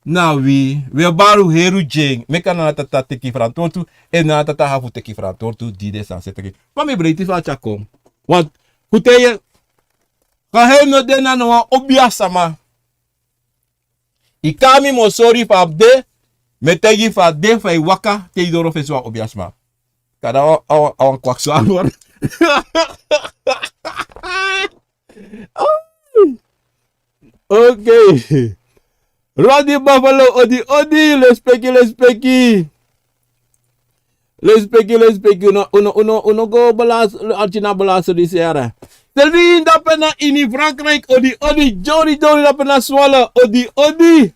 Na wi, wi e bari un heri un dyen. Meki a nana tata teki frantwortu, èn nana tata hafu teki frantwortu, di den sani seti teki. Ma mi breiti fa a tyari kon. Want, fu te yu kan heri no de na no wan obia sama. Yu kon na mi, mi o sori yu fa a de, mi e taigi yu fa a de, fa yu waka, te yu doro fesi wan obia sama. Kada a wan, a wan, a wan kwakzalver. Okay. Roddy Buffalo, odi, odi, lespeki, lespeki. Lespeki, lespeki, unu, unu, unu, unu go balas, artina balas di sera. Selvin dape na ini Frankrijk, odi, odi, Jory, Jory dape na Zwolle, odi, odi.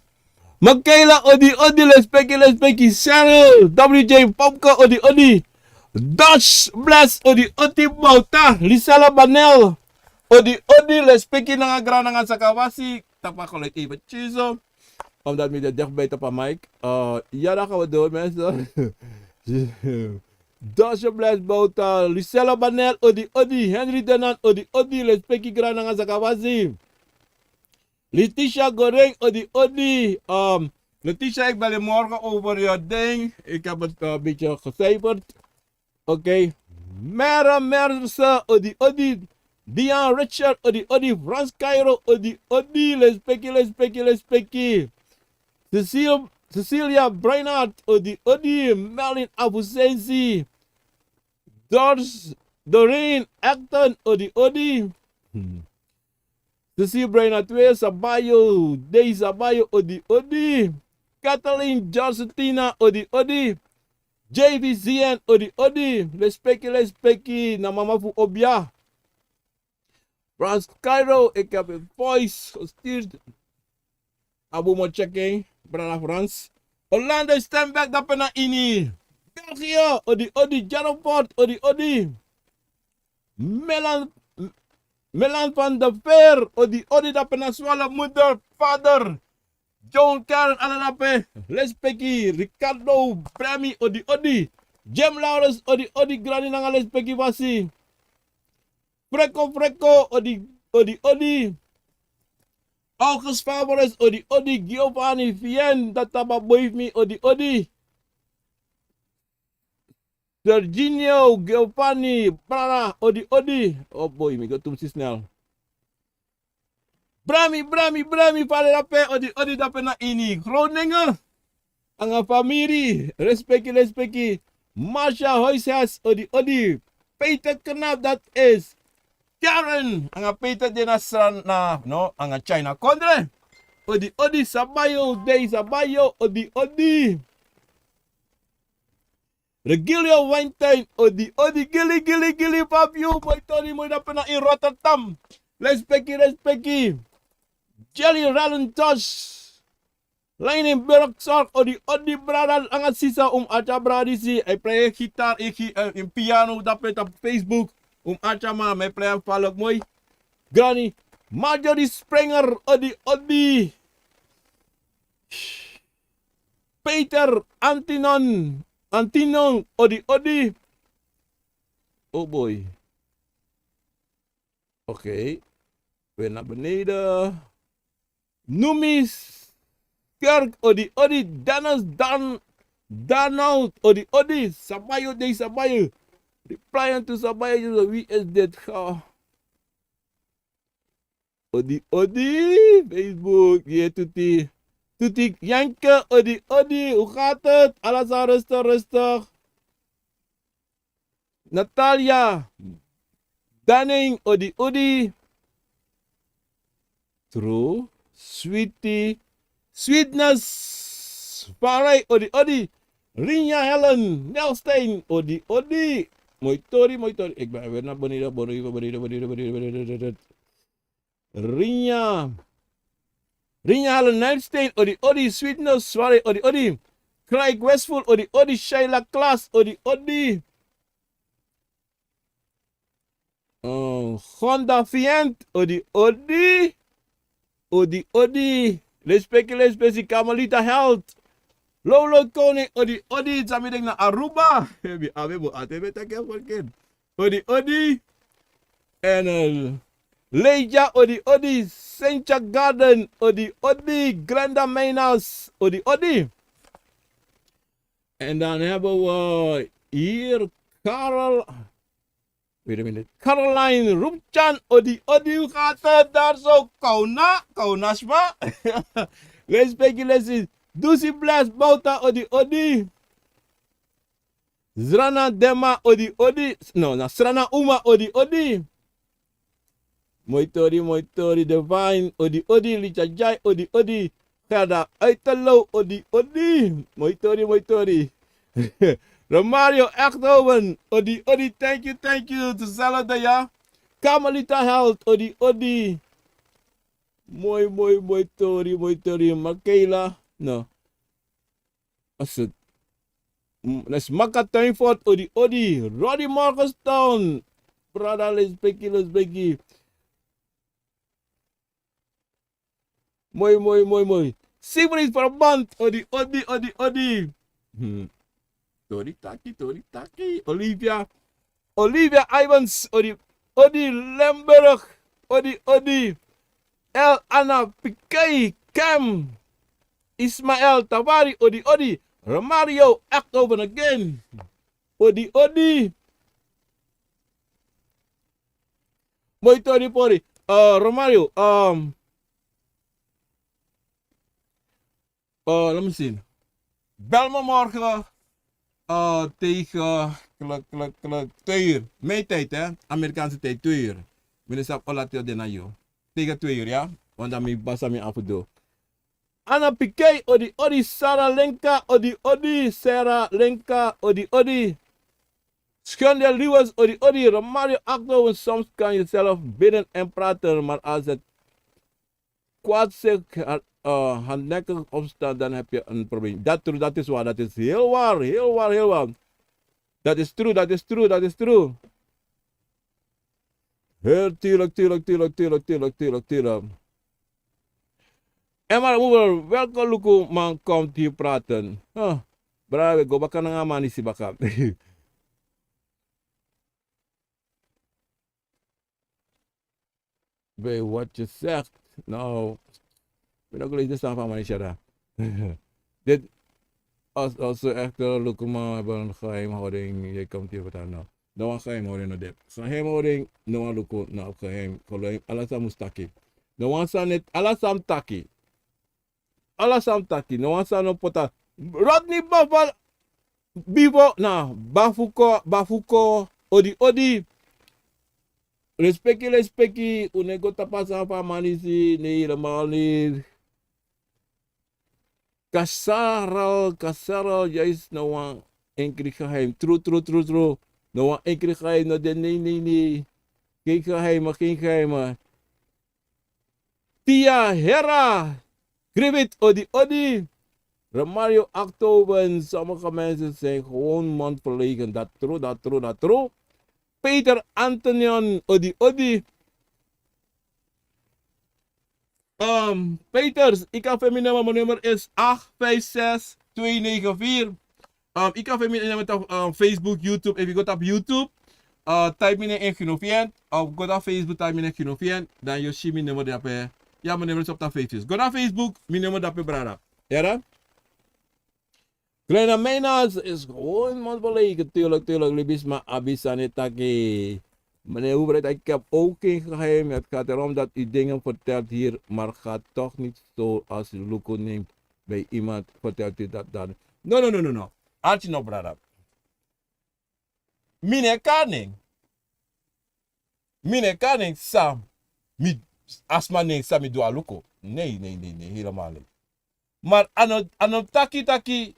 Michaela, odi, odi, lespeki, lespeki, Cheryl, W J, Popke, odi, odi. Dash, Bless, odi, odi, Bauta, Lisela Banel, odi, odi, lespeki, nanga gran, nanga sakawasi, tapa kolek even, chizo. Omdat mi de dichtbij tapa Mike. Uh, ja, dan gaan we door, mensen. Dash, Bless, Bauta, Lisela Banel, odi, odi, Henry Denan, odi, odi, lespeki, gran, nanga sakawasi. Letitia Goreng, odi, odi. Um, Letitia, ik bel je morgen over je ding. Ik heb het eh, een beetje gecijferd. Oké. Mere Merse, odi, odi. Dian Richard, odi, odi. Frans Cairo, odi, odi. Lespeki, lespeki, lespeki. Cecil, Cecilia Breinhardt, odi, odi. Melin Abusensi. Dors, Doreen Acton, odi, odi. Hmm. Sisi Brena twee, Sabayo, Dei Sabayo, odi, odi. Kathleen Josephina, odi, odi. J V C N, odi, odi. Lespeki, lespeki, na mama fu obia. Frans Cairo, ik heb een voice gestuurd. Abu mo checking, brada Frans. Orlando Stenberg, dape na ini. België, odi, odi, Jarofort, odi, odi. Melan, Melan van der Veer, odi, odi, dape na Zwolle, moeder, vader. John Karen, ala dape, lespeki, Ricardo Bremi, odi, odi. Jim Lawrence, odi, odi, grani nanga lespeki fasi. Freko, Freko, odi, odi, odi. August Favoris, odi, odi, Giovanni Fien, dati a boi fu mi, odi, odi. Serginio Giovanni, brada, odi, odi. Oh boy, mi go tumsi snel. Brami, brami, brami, fadera pe, odi, odi, dape na ini. Groningen. Anga famiri, respeki, respeki. Masha Hoishes, odi, odi. Peter Knap, dat is Karen. Anga Peter de na Sran, na, no, anga China Kondre. Odi, odi, Sabayo, Dei Sabayo, odi, odi. Regilio Weinstein, odi, odi, gili, gili, gili, Fabio, moi tori, moi dape na in Rotterdam. Respeki, respeki. Jelly Rallen Tosh. Lainin Berksor, odi, odi, brada, anga sisa, um, acha, brada, disi. Hij play gitaar, ik, eh, in piano, dape op Facebook. Um, acha, ma, hij play, falok, moi. Granny. Marjorie Springer, odi, odi. Peter Antinon, Antinon, odi, odi. Oh boy. Oké. We naar beneden. Numis Kerk, odi, odi. Dennis Dan, Donald, odi, odi. Sabayo, Dei Sabayo. Replying to Sabayo, wie is dit? Ga. Odi, odi, Facebook, ye tuti. Tuti Janke, odi, odi, hoe gaat het? Alles al rustig, rustig. Natalia, Danning, odi, odi. True, Sweetie, Sweetness, Farai, odi, odi. Rinja Helen, Nelstein, odi, odi. Moi tori, moi tori. Ik ben weer naar beneden, beneden, beneden, beneden, beneden, beneden. Rinja. Rinja Helen Nijmsteen, odi, odi, Sweetness, Sware, odi, odi. Craig Westful, odi, odi, Sheila Klaas, odi, odi. Oh, Honda Fiend, odi, odi. Odi, odi. Respeki, respeki, Kamalita Health. Lolo Koning, odi, odi. Sami denk na Aruba. Ebi, abi, bo, ate, beta, ke, forget. Odi, odi. En, eh, Leidja, odi, odi. Sentia Garden, odi, odi. Glenda Meinas, odi, odi. En dan hebben we hier Karel. Wait a minute. Caroline Rumchan, odi, odi. Hoe gaat het daar zo? Kauna, Kauna Sma. Respectfully, Dusi Bless Bouta, odi, odi. Zrana Dema, odi, odi. No, na Srana Uma, odi, odi. Moi tori, moi tori, Divine, odi, odi, Licha Jai, odi, odi, Gerda Uiterlo, odi, odi, moi tori, moi tori. Romario Echthoven, odi, odi, thank you, thank you, to Salada, ya. Carmelita Health, odi, odi. Moi, moi, moi tori, moi tori, Makela, no. Asu. Mm, let's Maka Tuinfort, odi, odi. Roddy Morgenstone. Brada, let's begi, let's begi. Moi, moi, moi, moi. Siegfried Verband, odi, odi, odi, odi. Hmm. Tori taki, tori taki. Olivia. Olivia Ivans, odi, odi. Lemberg, odi, odi. El Anna Pikei, Kem. Ismael Tavari, odi, odi. Romario, act over again. Odi, odi. Moi tori pori. Eh, Romario, um, eh, let me see. Bel me morgen, eh, tegen klok, klok, klok, twee uur. Mijn tijd, hè? Amerikaanse tijd, twee uur. Minister Olatil Denayo. Tegen twee uur, ja? Want dan mijn basa mi afudo. Anna Pikei, odi, odi. Sarah Lenka, odi, odi. Sarah Lenka, odi, odi. Schande Lewis, odi, odi. Romario Akdo, want soms kan je zelf bidden en praten, maar als het kwaad zich ha-, eh, hardnekkig opstelt, dan heb je een probleem. Dat true, dat is waar, dat is heel waar, heel waar, heel waar. Dat is true, dat is true, dat is true. Heel tuurlijk, tuurlijk, tuurlijk, tuurlijk, tuurlijk, tuurlijk, tuurlijk. En maar over welke luku man komt hier praten? Huh. Brada, we go baka nanga man isi baka. Bij wat je zegt. Nou, ik ben ook lezen staan van Manishara. Dit als, als ze echt, eh, luku man hebben een geheimhouding, je komt hier wat aan. Nou, no wan geheimhouding no de. Geheimhouding, no wan luku, no geheim, geheim, ala san mus taki. No wan san net, ala san taki. Ala san taki, no wan san no pota. Rodney Bafal, Bibo, na, Bafuko, Bafuko, odi, odi. Respeki, respeki, un no e go tapu a sani fu a man disi, nee, helemaal niet. Kasaral, Kasaral, juist no wan enkri geheim. Tru, tru, tru, tru. No wan enkri geheim, no de, nee, nee, nee. Geen geheim, geen geheim. Tia Hera, Griffith, odi, odi. Romario Aktoben, sommige mensen zijn gewoon mondverlegen. Dat tru, dat tru, dat tru. Peter Antonion, odi, odi. Ehm, Peters, ik kan vinden mijn nummer, mijn nummer is acht vijf zes twee negen vier. Ehm, ik kan vinden mijn nummer op, ehm, Facebook, YouTube. If you go op YouTube, eh, type me in Ginofiant. Of go op Facebook, type me in Ginofiant. Dan you see mijn nummer daar. Ja, mijn nummer is op dat Facebook. Go naar Facebook, mijn nummer daar, brada. Ja, dan? Kleine Meinas is gewoon man belegen. Tuurlijk, tuurlijk, libisma abi sani taki. Meneer Hubert, ik heb ook geen geheim. Het gaat erom dat u dingen vertelt hier, maar gaat toch niet zo als u luku neemt bij iemand, vertelt u dat dan. No, no, no, no, no. Archie, no, brada. Mi no e kari nen. Mi no e kari nen san mi, a sma nen san mi du a luku. Nee, nee, nee, nee, helemaal niet. Maar a no, a no taki taki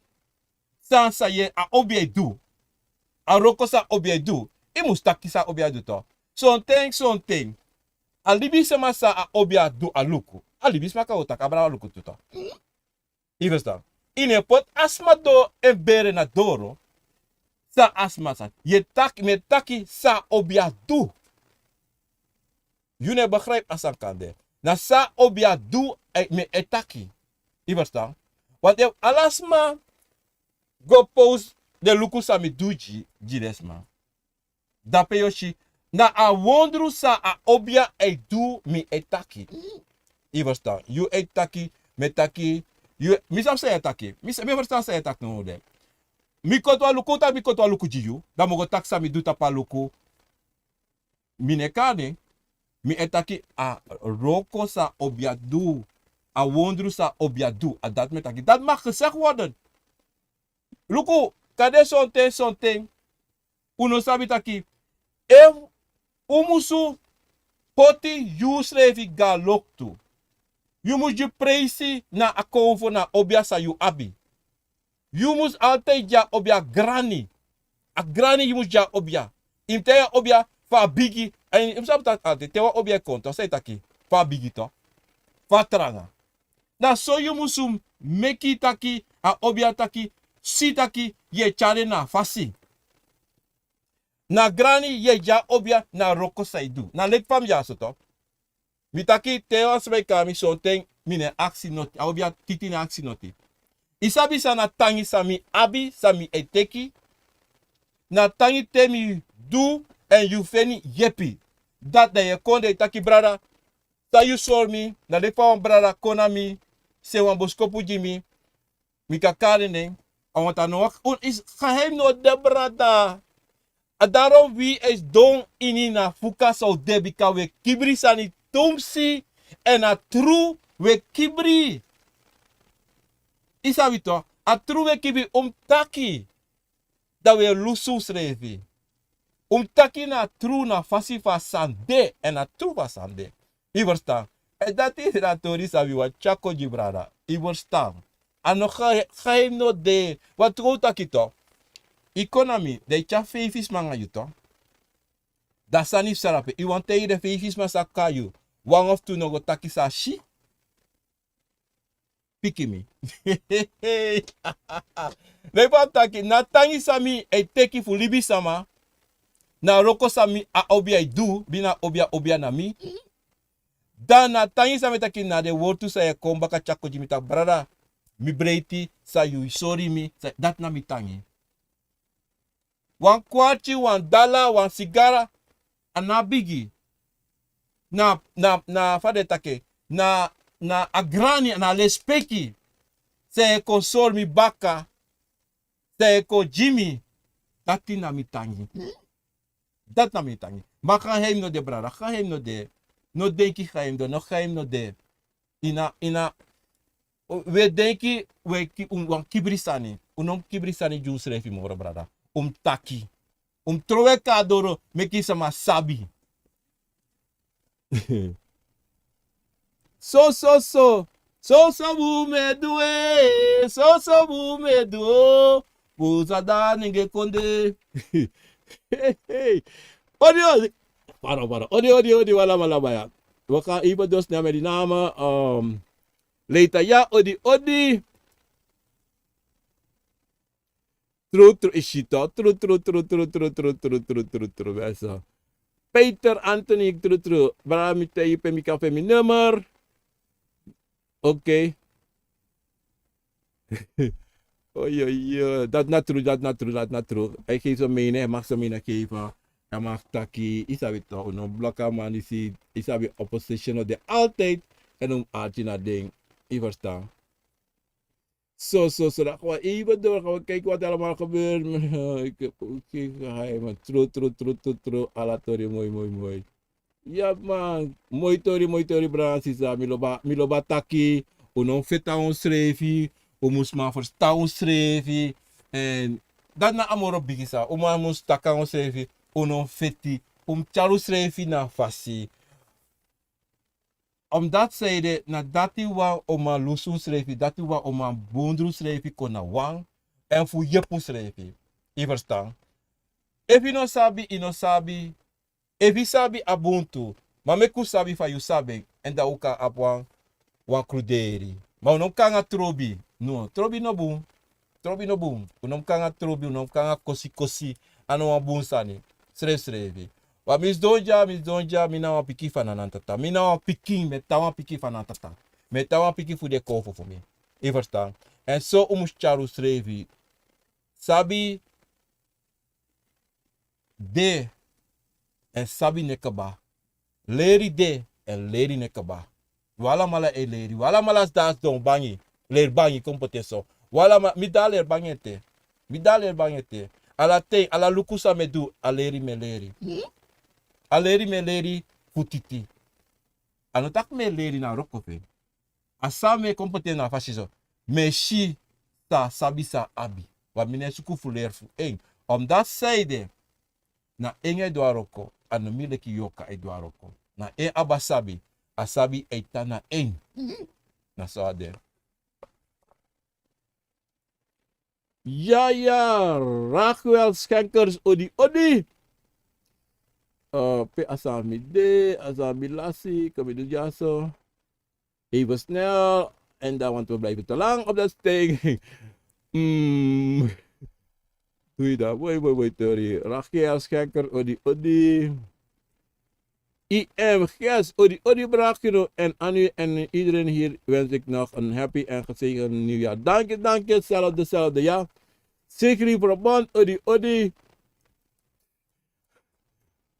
san, san yu e, a obiya e du. A wroko san obiya e du. Yu mus taki san obiya e du toch. Sonten, sonten. A libisma san a obiya du a luku. A libisma kan go taki a brada luku tu toch. Yu e ferstan? Yu no e poti a sma doro en bere na doro. San a sma san. Yu e taki, mi e taki san a obiya du. Yu no e begrijp a sani kande. Na san a obiya du, eh, mi e taki. Yu e ferstan? Want efu ala sma go post den luku san mi du gi, gi den sma. Dape yu o si, Na a wondru san a obia e du mi e taki. Yu e ferstan? Yu e taki, mi e taki, yu, mi sabi san yu e taki. Mi sa-, mi e ferstan san yu e taki no de. Mi koti wan luku, taki mi koti wan luku gi yu. Dan mi o go taki san mi du tapu a luku. Mi no e kari en. Mi e taki a wroko san a obia du. A wondru san a obia du. A dati mi e taki. Dati mag gezegd worden. Luku, kande sonten, sonten. Un no sabi taki. Efu un musu poti yusrefi go na loktu. Yu mus gi presi na a konfo na a obia san yu abi. Yu mus altijd gi a obia grani. A grani yu mus gi a obia. Yu mus taigi a obia fa a bigi. Èn yu mus sabi taki altijd te wan obia e kon, san yu e taki? Fa a bigi, fa a tranga. Na so yu musu meki taki, a obia taki, si taki, yu e tyari en na a fasi. Na grani yu e gi a obia na a wroko san yu du. Na leki fa mi de ya so. Mi taki te wan sma e kari mi sonten, mi no e aksi noti, a obia titi no e aksi noti. Yu sabi san na tangi san mi abi, san mi e teki. Na tangi te mi du, èn yu feni yepi. Dati dan yu e kon dan yu taki brada, san yu sori mi, na leki fa wan brada kon na mi, seni wan boskopu gi mi, mi kan kari en nen, a wani tan no waka, un isi geheim no de brada. A daro wi e sidon ini na fuka san un de bika wi e kibri sani tumsi, èn a tru wi e kibri. Yu sabi tok, a tru wi e kibri, un mus taki. Dan wi e lusu unsrefi. Un mus taki na tru na fasi fu a sani de, èn na tru fu a sani de. Yu ferstan? Èn dati na a tori san wi wani tyari kon gi brada. Yu ferstan? A no geheim no de. Wan tru un taki tok. Yu kon na mi, dan yu tyari feifi sma nanga yu tok. Dan sani fu sarape, yu wani taigi den feifi sma san kon na yu. Wan of tu no go taki san a si. Piki mi. Leki fa mi taki, na tangi san mi e teki fu libisama. Na a wroko san mi a obia e du, bika na obia, obia na mi. Dan na tangi san mi e taki na den wortu san yu e kon baka tyari kon gi mi taki brada, mi breiti san yu sori mi, san, dati na mi tangi. Wan kwarti, wan dala, wan sigara, a no bigi. Na, na, na fa den e taki en, na, na a grani, na a lespeki. San yu e kon sori mi baka, san yu e kon gi mi, dati na mi tangi. Dati na mi tangi. Ma geheim no de brada, geheim no de. No denki geheim de, no geheim no de. Ina, ina, wi e denki, wi e ki-, un wani kibri sani. Un no mus kibri sani gi unsrefi moro brada. Un mus taki. Un mus trowe kon na doro, meki sama sabi. So, so, so. So, so bun mi e du, eh. So, so bun mi e du, oh. Bun san da nenge kon de. Hey, hey. Odi, odi. Para, para. Odi, odi, odi, wala, wala, baya. Waka, ibo dos na medinama, um, Leita ya, odi, odi. Tru, tru, Ishito. Tru, tru, tru, tru, tru, tru, tru, tru, tru, tru, tru, besa. Peter Anthony, tru, tru. Brada, mi te yu pe mi kan feni mi nummer. Oké. Oi, oi, oi. Dati na tru, dati na tru, dati na tru. Hij geeft zijn mening, hij mag zijn mening geven. Hij mag taki, yu sabi toch, no, blakaman disi, yu sabi, opposition no de altijd. En un arti na ding. Yu verstaan? So, so, so, dan gaan we even door, gaan we kijken wat er allemaal gebeurt. Ik heb ook geen geheimen. Tru, tru, tru, tru, tru. Ala tori moi, moi, moi. Ya man, moi tori, moi tori, brada, sisa. Mi lobi, mi lobi taki, un no mus feti na unsrefi, un mus man ferstan unsrefi. En dati na a moro bigi sani, un man mus taki na unsrefi, un no mus feti, un mus tyari unsrefi na fasi. Omdat zij de, na dati wan un man lusu unsrefi, dati wan un man bundru unsrefi kon na wan, en fu yepi unsrefi. Yu verstan? Efu yu no sabi, yu no sabi, efu yu sabi a bun tu, ma meki un sabi fa yu sabi en, en dan un kan abi wan, wan kruderi. Ma un no mus kon nanga trobi. No, trobi no bun. Trobi no bun. Un no mus kon nanga trobi, un no mus kon nanga kosi kosi. A no wan bun sani. Srefsrefi. Wan mi sidon dya, mi sidon dya, mi na wan pikin fu Nanantata. Mi na wan pikin, mi e tan wan pikin fu Nanantata. Mi e tan wan pikin fu den konfo fu mi. Yu verstan? En so un mus tyari unsrefi. Sabi de, èn sabi no e kaba. Leri de èn leri no e kaba. Wi alamala e leri, wi alamala sidon a sidon bangi, leri bangi kon poti en so. Wi alama, mi de a leri bangi ete. Mi de a leri bangi ete. Ala ten, ala luku san mi e du, a leri mi e leri. A leri mi e leri fu titi. A no taki mi e leri na wroko fu en. A san mi e kon poti en na a fasi so. Mi e si san a sabi san a abi. Ma mi no e suku fu leri fu en. Omdat san ede, na en e du a wroko, a no mi leki yoka e du a wroko. Na en abi a sabi, a sabi e tan na en. Na so a de. Ya, ya, Raguel Schenkers, odi, odi. Eh, pe a san mi de, a san mi lasi, kon mi du dyaso. Even snel. En dan, want we blijven te lang op dat steen. Mm. Doe je dat. Mooi, mooi, mooi, Tori. Raguel Schenkers, odi, odi. I M Ges, odi, odi, Brakino. En aan u en iedereen hier wens ik nog een happy en gezegend nieuwjaar. Dank je, dank je. Hetzelfde, hetzelfde, ja. Zeker verband, odi, odi.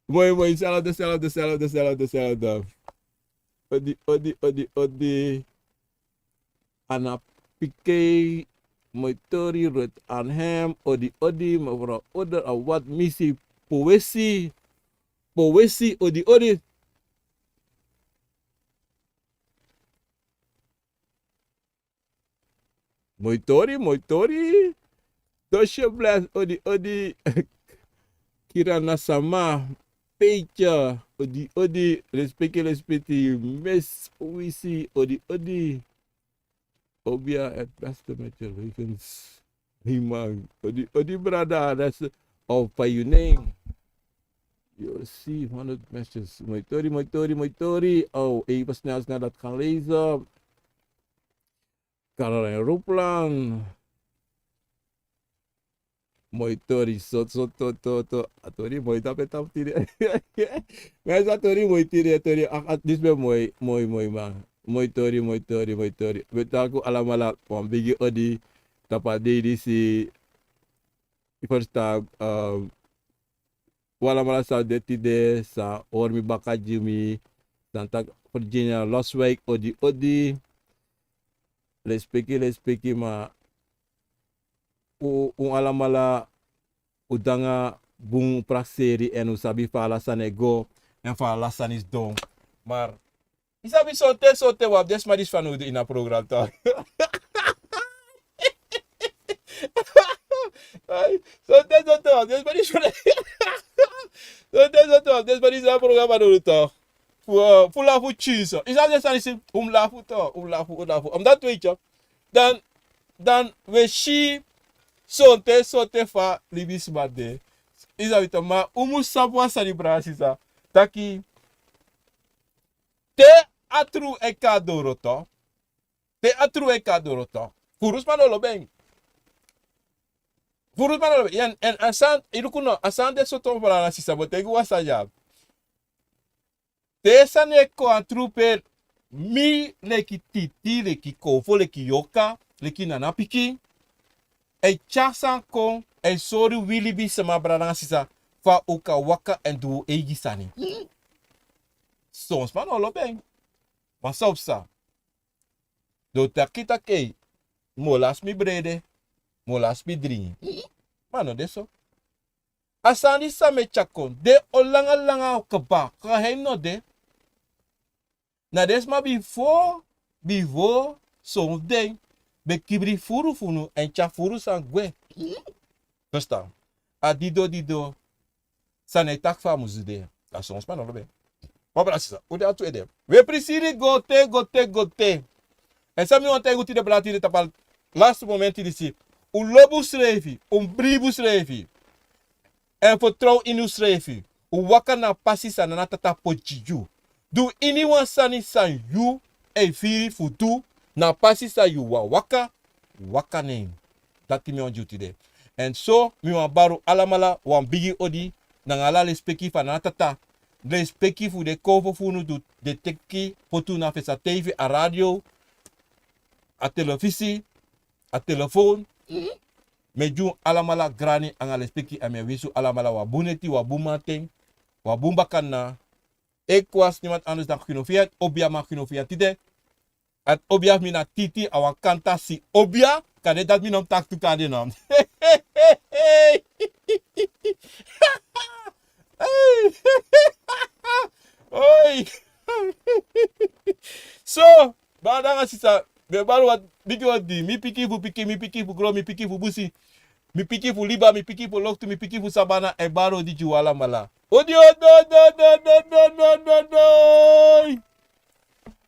Mooi, mooi, hetzelfde, hetzelfde, hetzelfde, hetzelfde, hetzelfde. Odi, odi, odi, odi. Ana Pikei, mooi tori, Ruth Arnhem, odi, odi, mevrouw Oder, a wat misi, poëzie, poëzie, odi, odi. Mooi tori, mooi tori. Dosje Bless, odi, odi. Kirana Sama, Peetje, odi, odi. Respecti, respecti. Miss Wisi, odi, odi. Obia, het beste met je leugens. Hey man, odi, odi, brada, that's all for your name. You see, honderd messages. Mooi tori, mooi tori, mooi tori. Oh, even snel, snel dat gaan lezen. Caroline Roepland. Mooi tori, so, so, to, to, to. A tori mooi tapu e tapu tide. Ma a tori mooi tide, a tori, ah, ah, disi ben mooi, mooi, mooi, man. Mooi tori, mooi tori, mooi tori. Mi e taki un alamala wan bigi odi tapu a dei disi. Yu ferstan, ehm, un alamala san de tide, san hori mi baka gi mi, san taki Virginia Loswijk, odi, odi. Lespeki, lespeki, ma un, un alamala, un de nanga bun prakseri èn un sabi fa ala sani e go, èn fa ala sani sidon. Ma yu sabi, sonten, sonten wi abi den sma disi fanowdu ini a program, toch. Ai, sonten, sonten wi abi den sma disi fanowdu. Sonten, sonten wi abi den sma disi ini a program fanowdu, toch. Fu, eh, fu lafu tyin so. Yu sabi den sani disi, un mus lafu, toch, un mus lafu, un mus lafu. Omdat, weet je, dan, dan wi e si sonten, sonten fa libisma de. Yu sabi, toch, ma un mus sabi wan sani, brada, sisa. Taki, te a tru e kon na doro, toch. Te a tru e kon na doro, toch. Furu sma no lobi en. Furu sma no lobi en. Èn, èn a sani, yu luku no, a sani de so, toch, brada, sisa, bo teki wan sani ya. Te sani e kon na tru, pe mi leki titi, leki kowfu, leki yoka, leki nana pikin, e tyari sani kon, e sori wi libisma, brada nanga sisa, fa un kan waka èn du un eigi sani. Son sma no lobi en. Ma san un psa? Den o taki taki, mi o lasi mi brede, mi o lasi mi dringi. Ma a no de so. A sani san mi e tyari kon, den o langa langa kaba, geheim no de. Na den sma bifo, bifo, son fu den ben kibri furu fu unu èn tyari furu sani gwe. Verstaan? A dido dido, san den e taki fa a mus du de. A son sma no lobi en. Ma brada sisa, un de a tu ede. Wi e prisiri go te, go te, go te. Èn san mi wani taigi un tide, brada, tide tapu a laatste momenti disi. Un lobi unsrefi, un bribi unsrefi. Èn fertrow ini unsrefi. Un waka na a pasi san Nana Tata poti gi yu. Du iniwan sani san yu e firi fu du, na a pasi san yu wani waka, waka na en. Dati mi wani gi un tide. Èn so, mi wani bari un alamala wan bigi odi, nanga ala lespeki fu Nana Tata. Lespeki fu den kowfu fu unu di den teki poti unu na fesi a teifi, a radio, a telefisi, a telefon. Mi e gi un alamala grani anga lespeki, èn mi e winsi un alamala wan bun neti, wan bun mamanten. Wan bun bakana. Ekwas niman anus dan Gino Fiat, obia man Gino Fiat tide. At obia mi na titi a wan kanta si obia, kande dat mi nom tak tu kande nom. Oi. So, bada nga sisa, mi baro wat bigi odi, mi piki fu piki, mi piki fu gro, mi piki fu busi. Mi piki fu liba, mi piki fu loktu, mi piki fu sabana, e baro di juwala mala. Odi, odi, odi, odi, odi, odi, odi,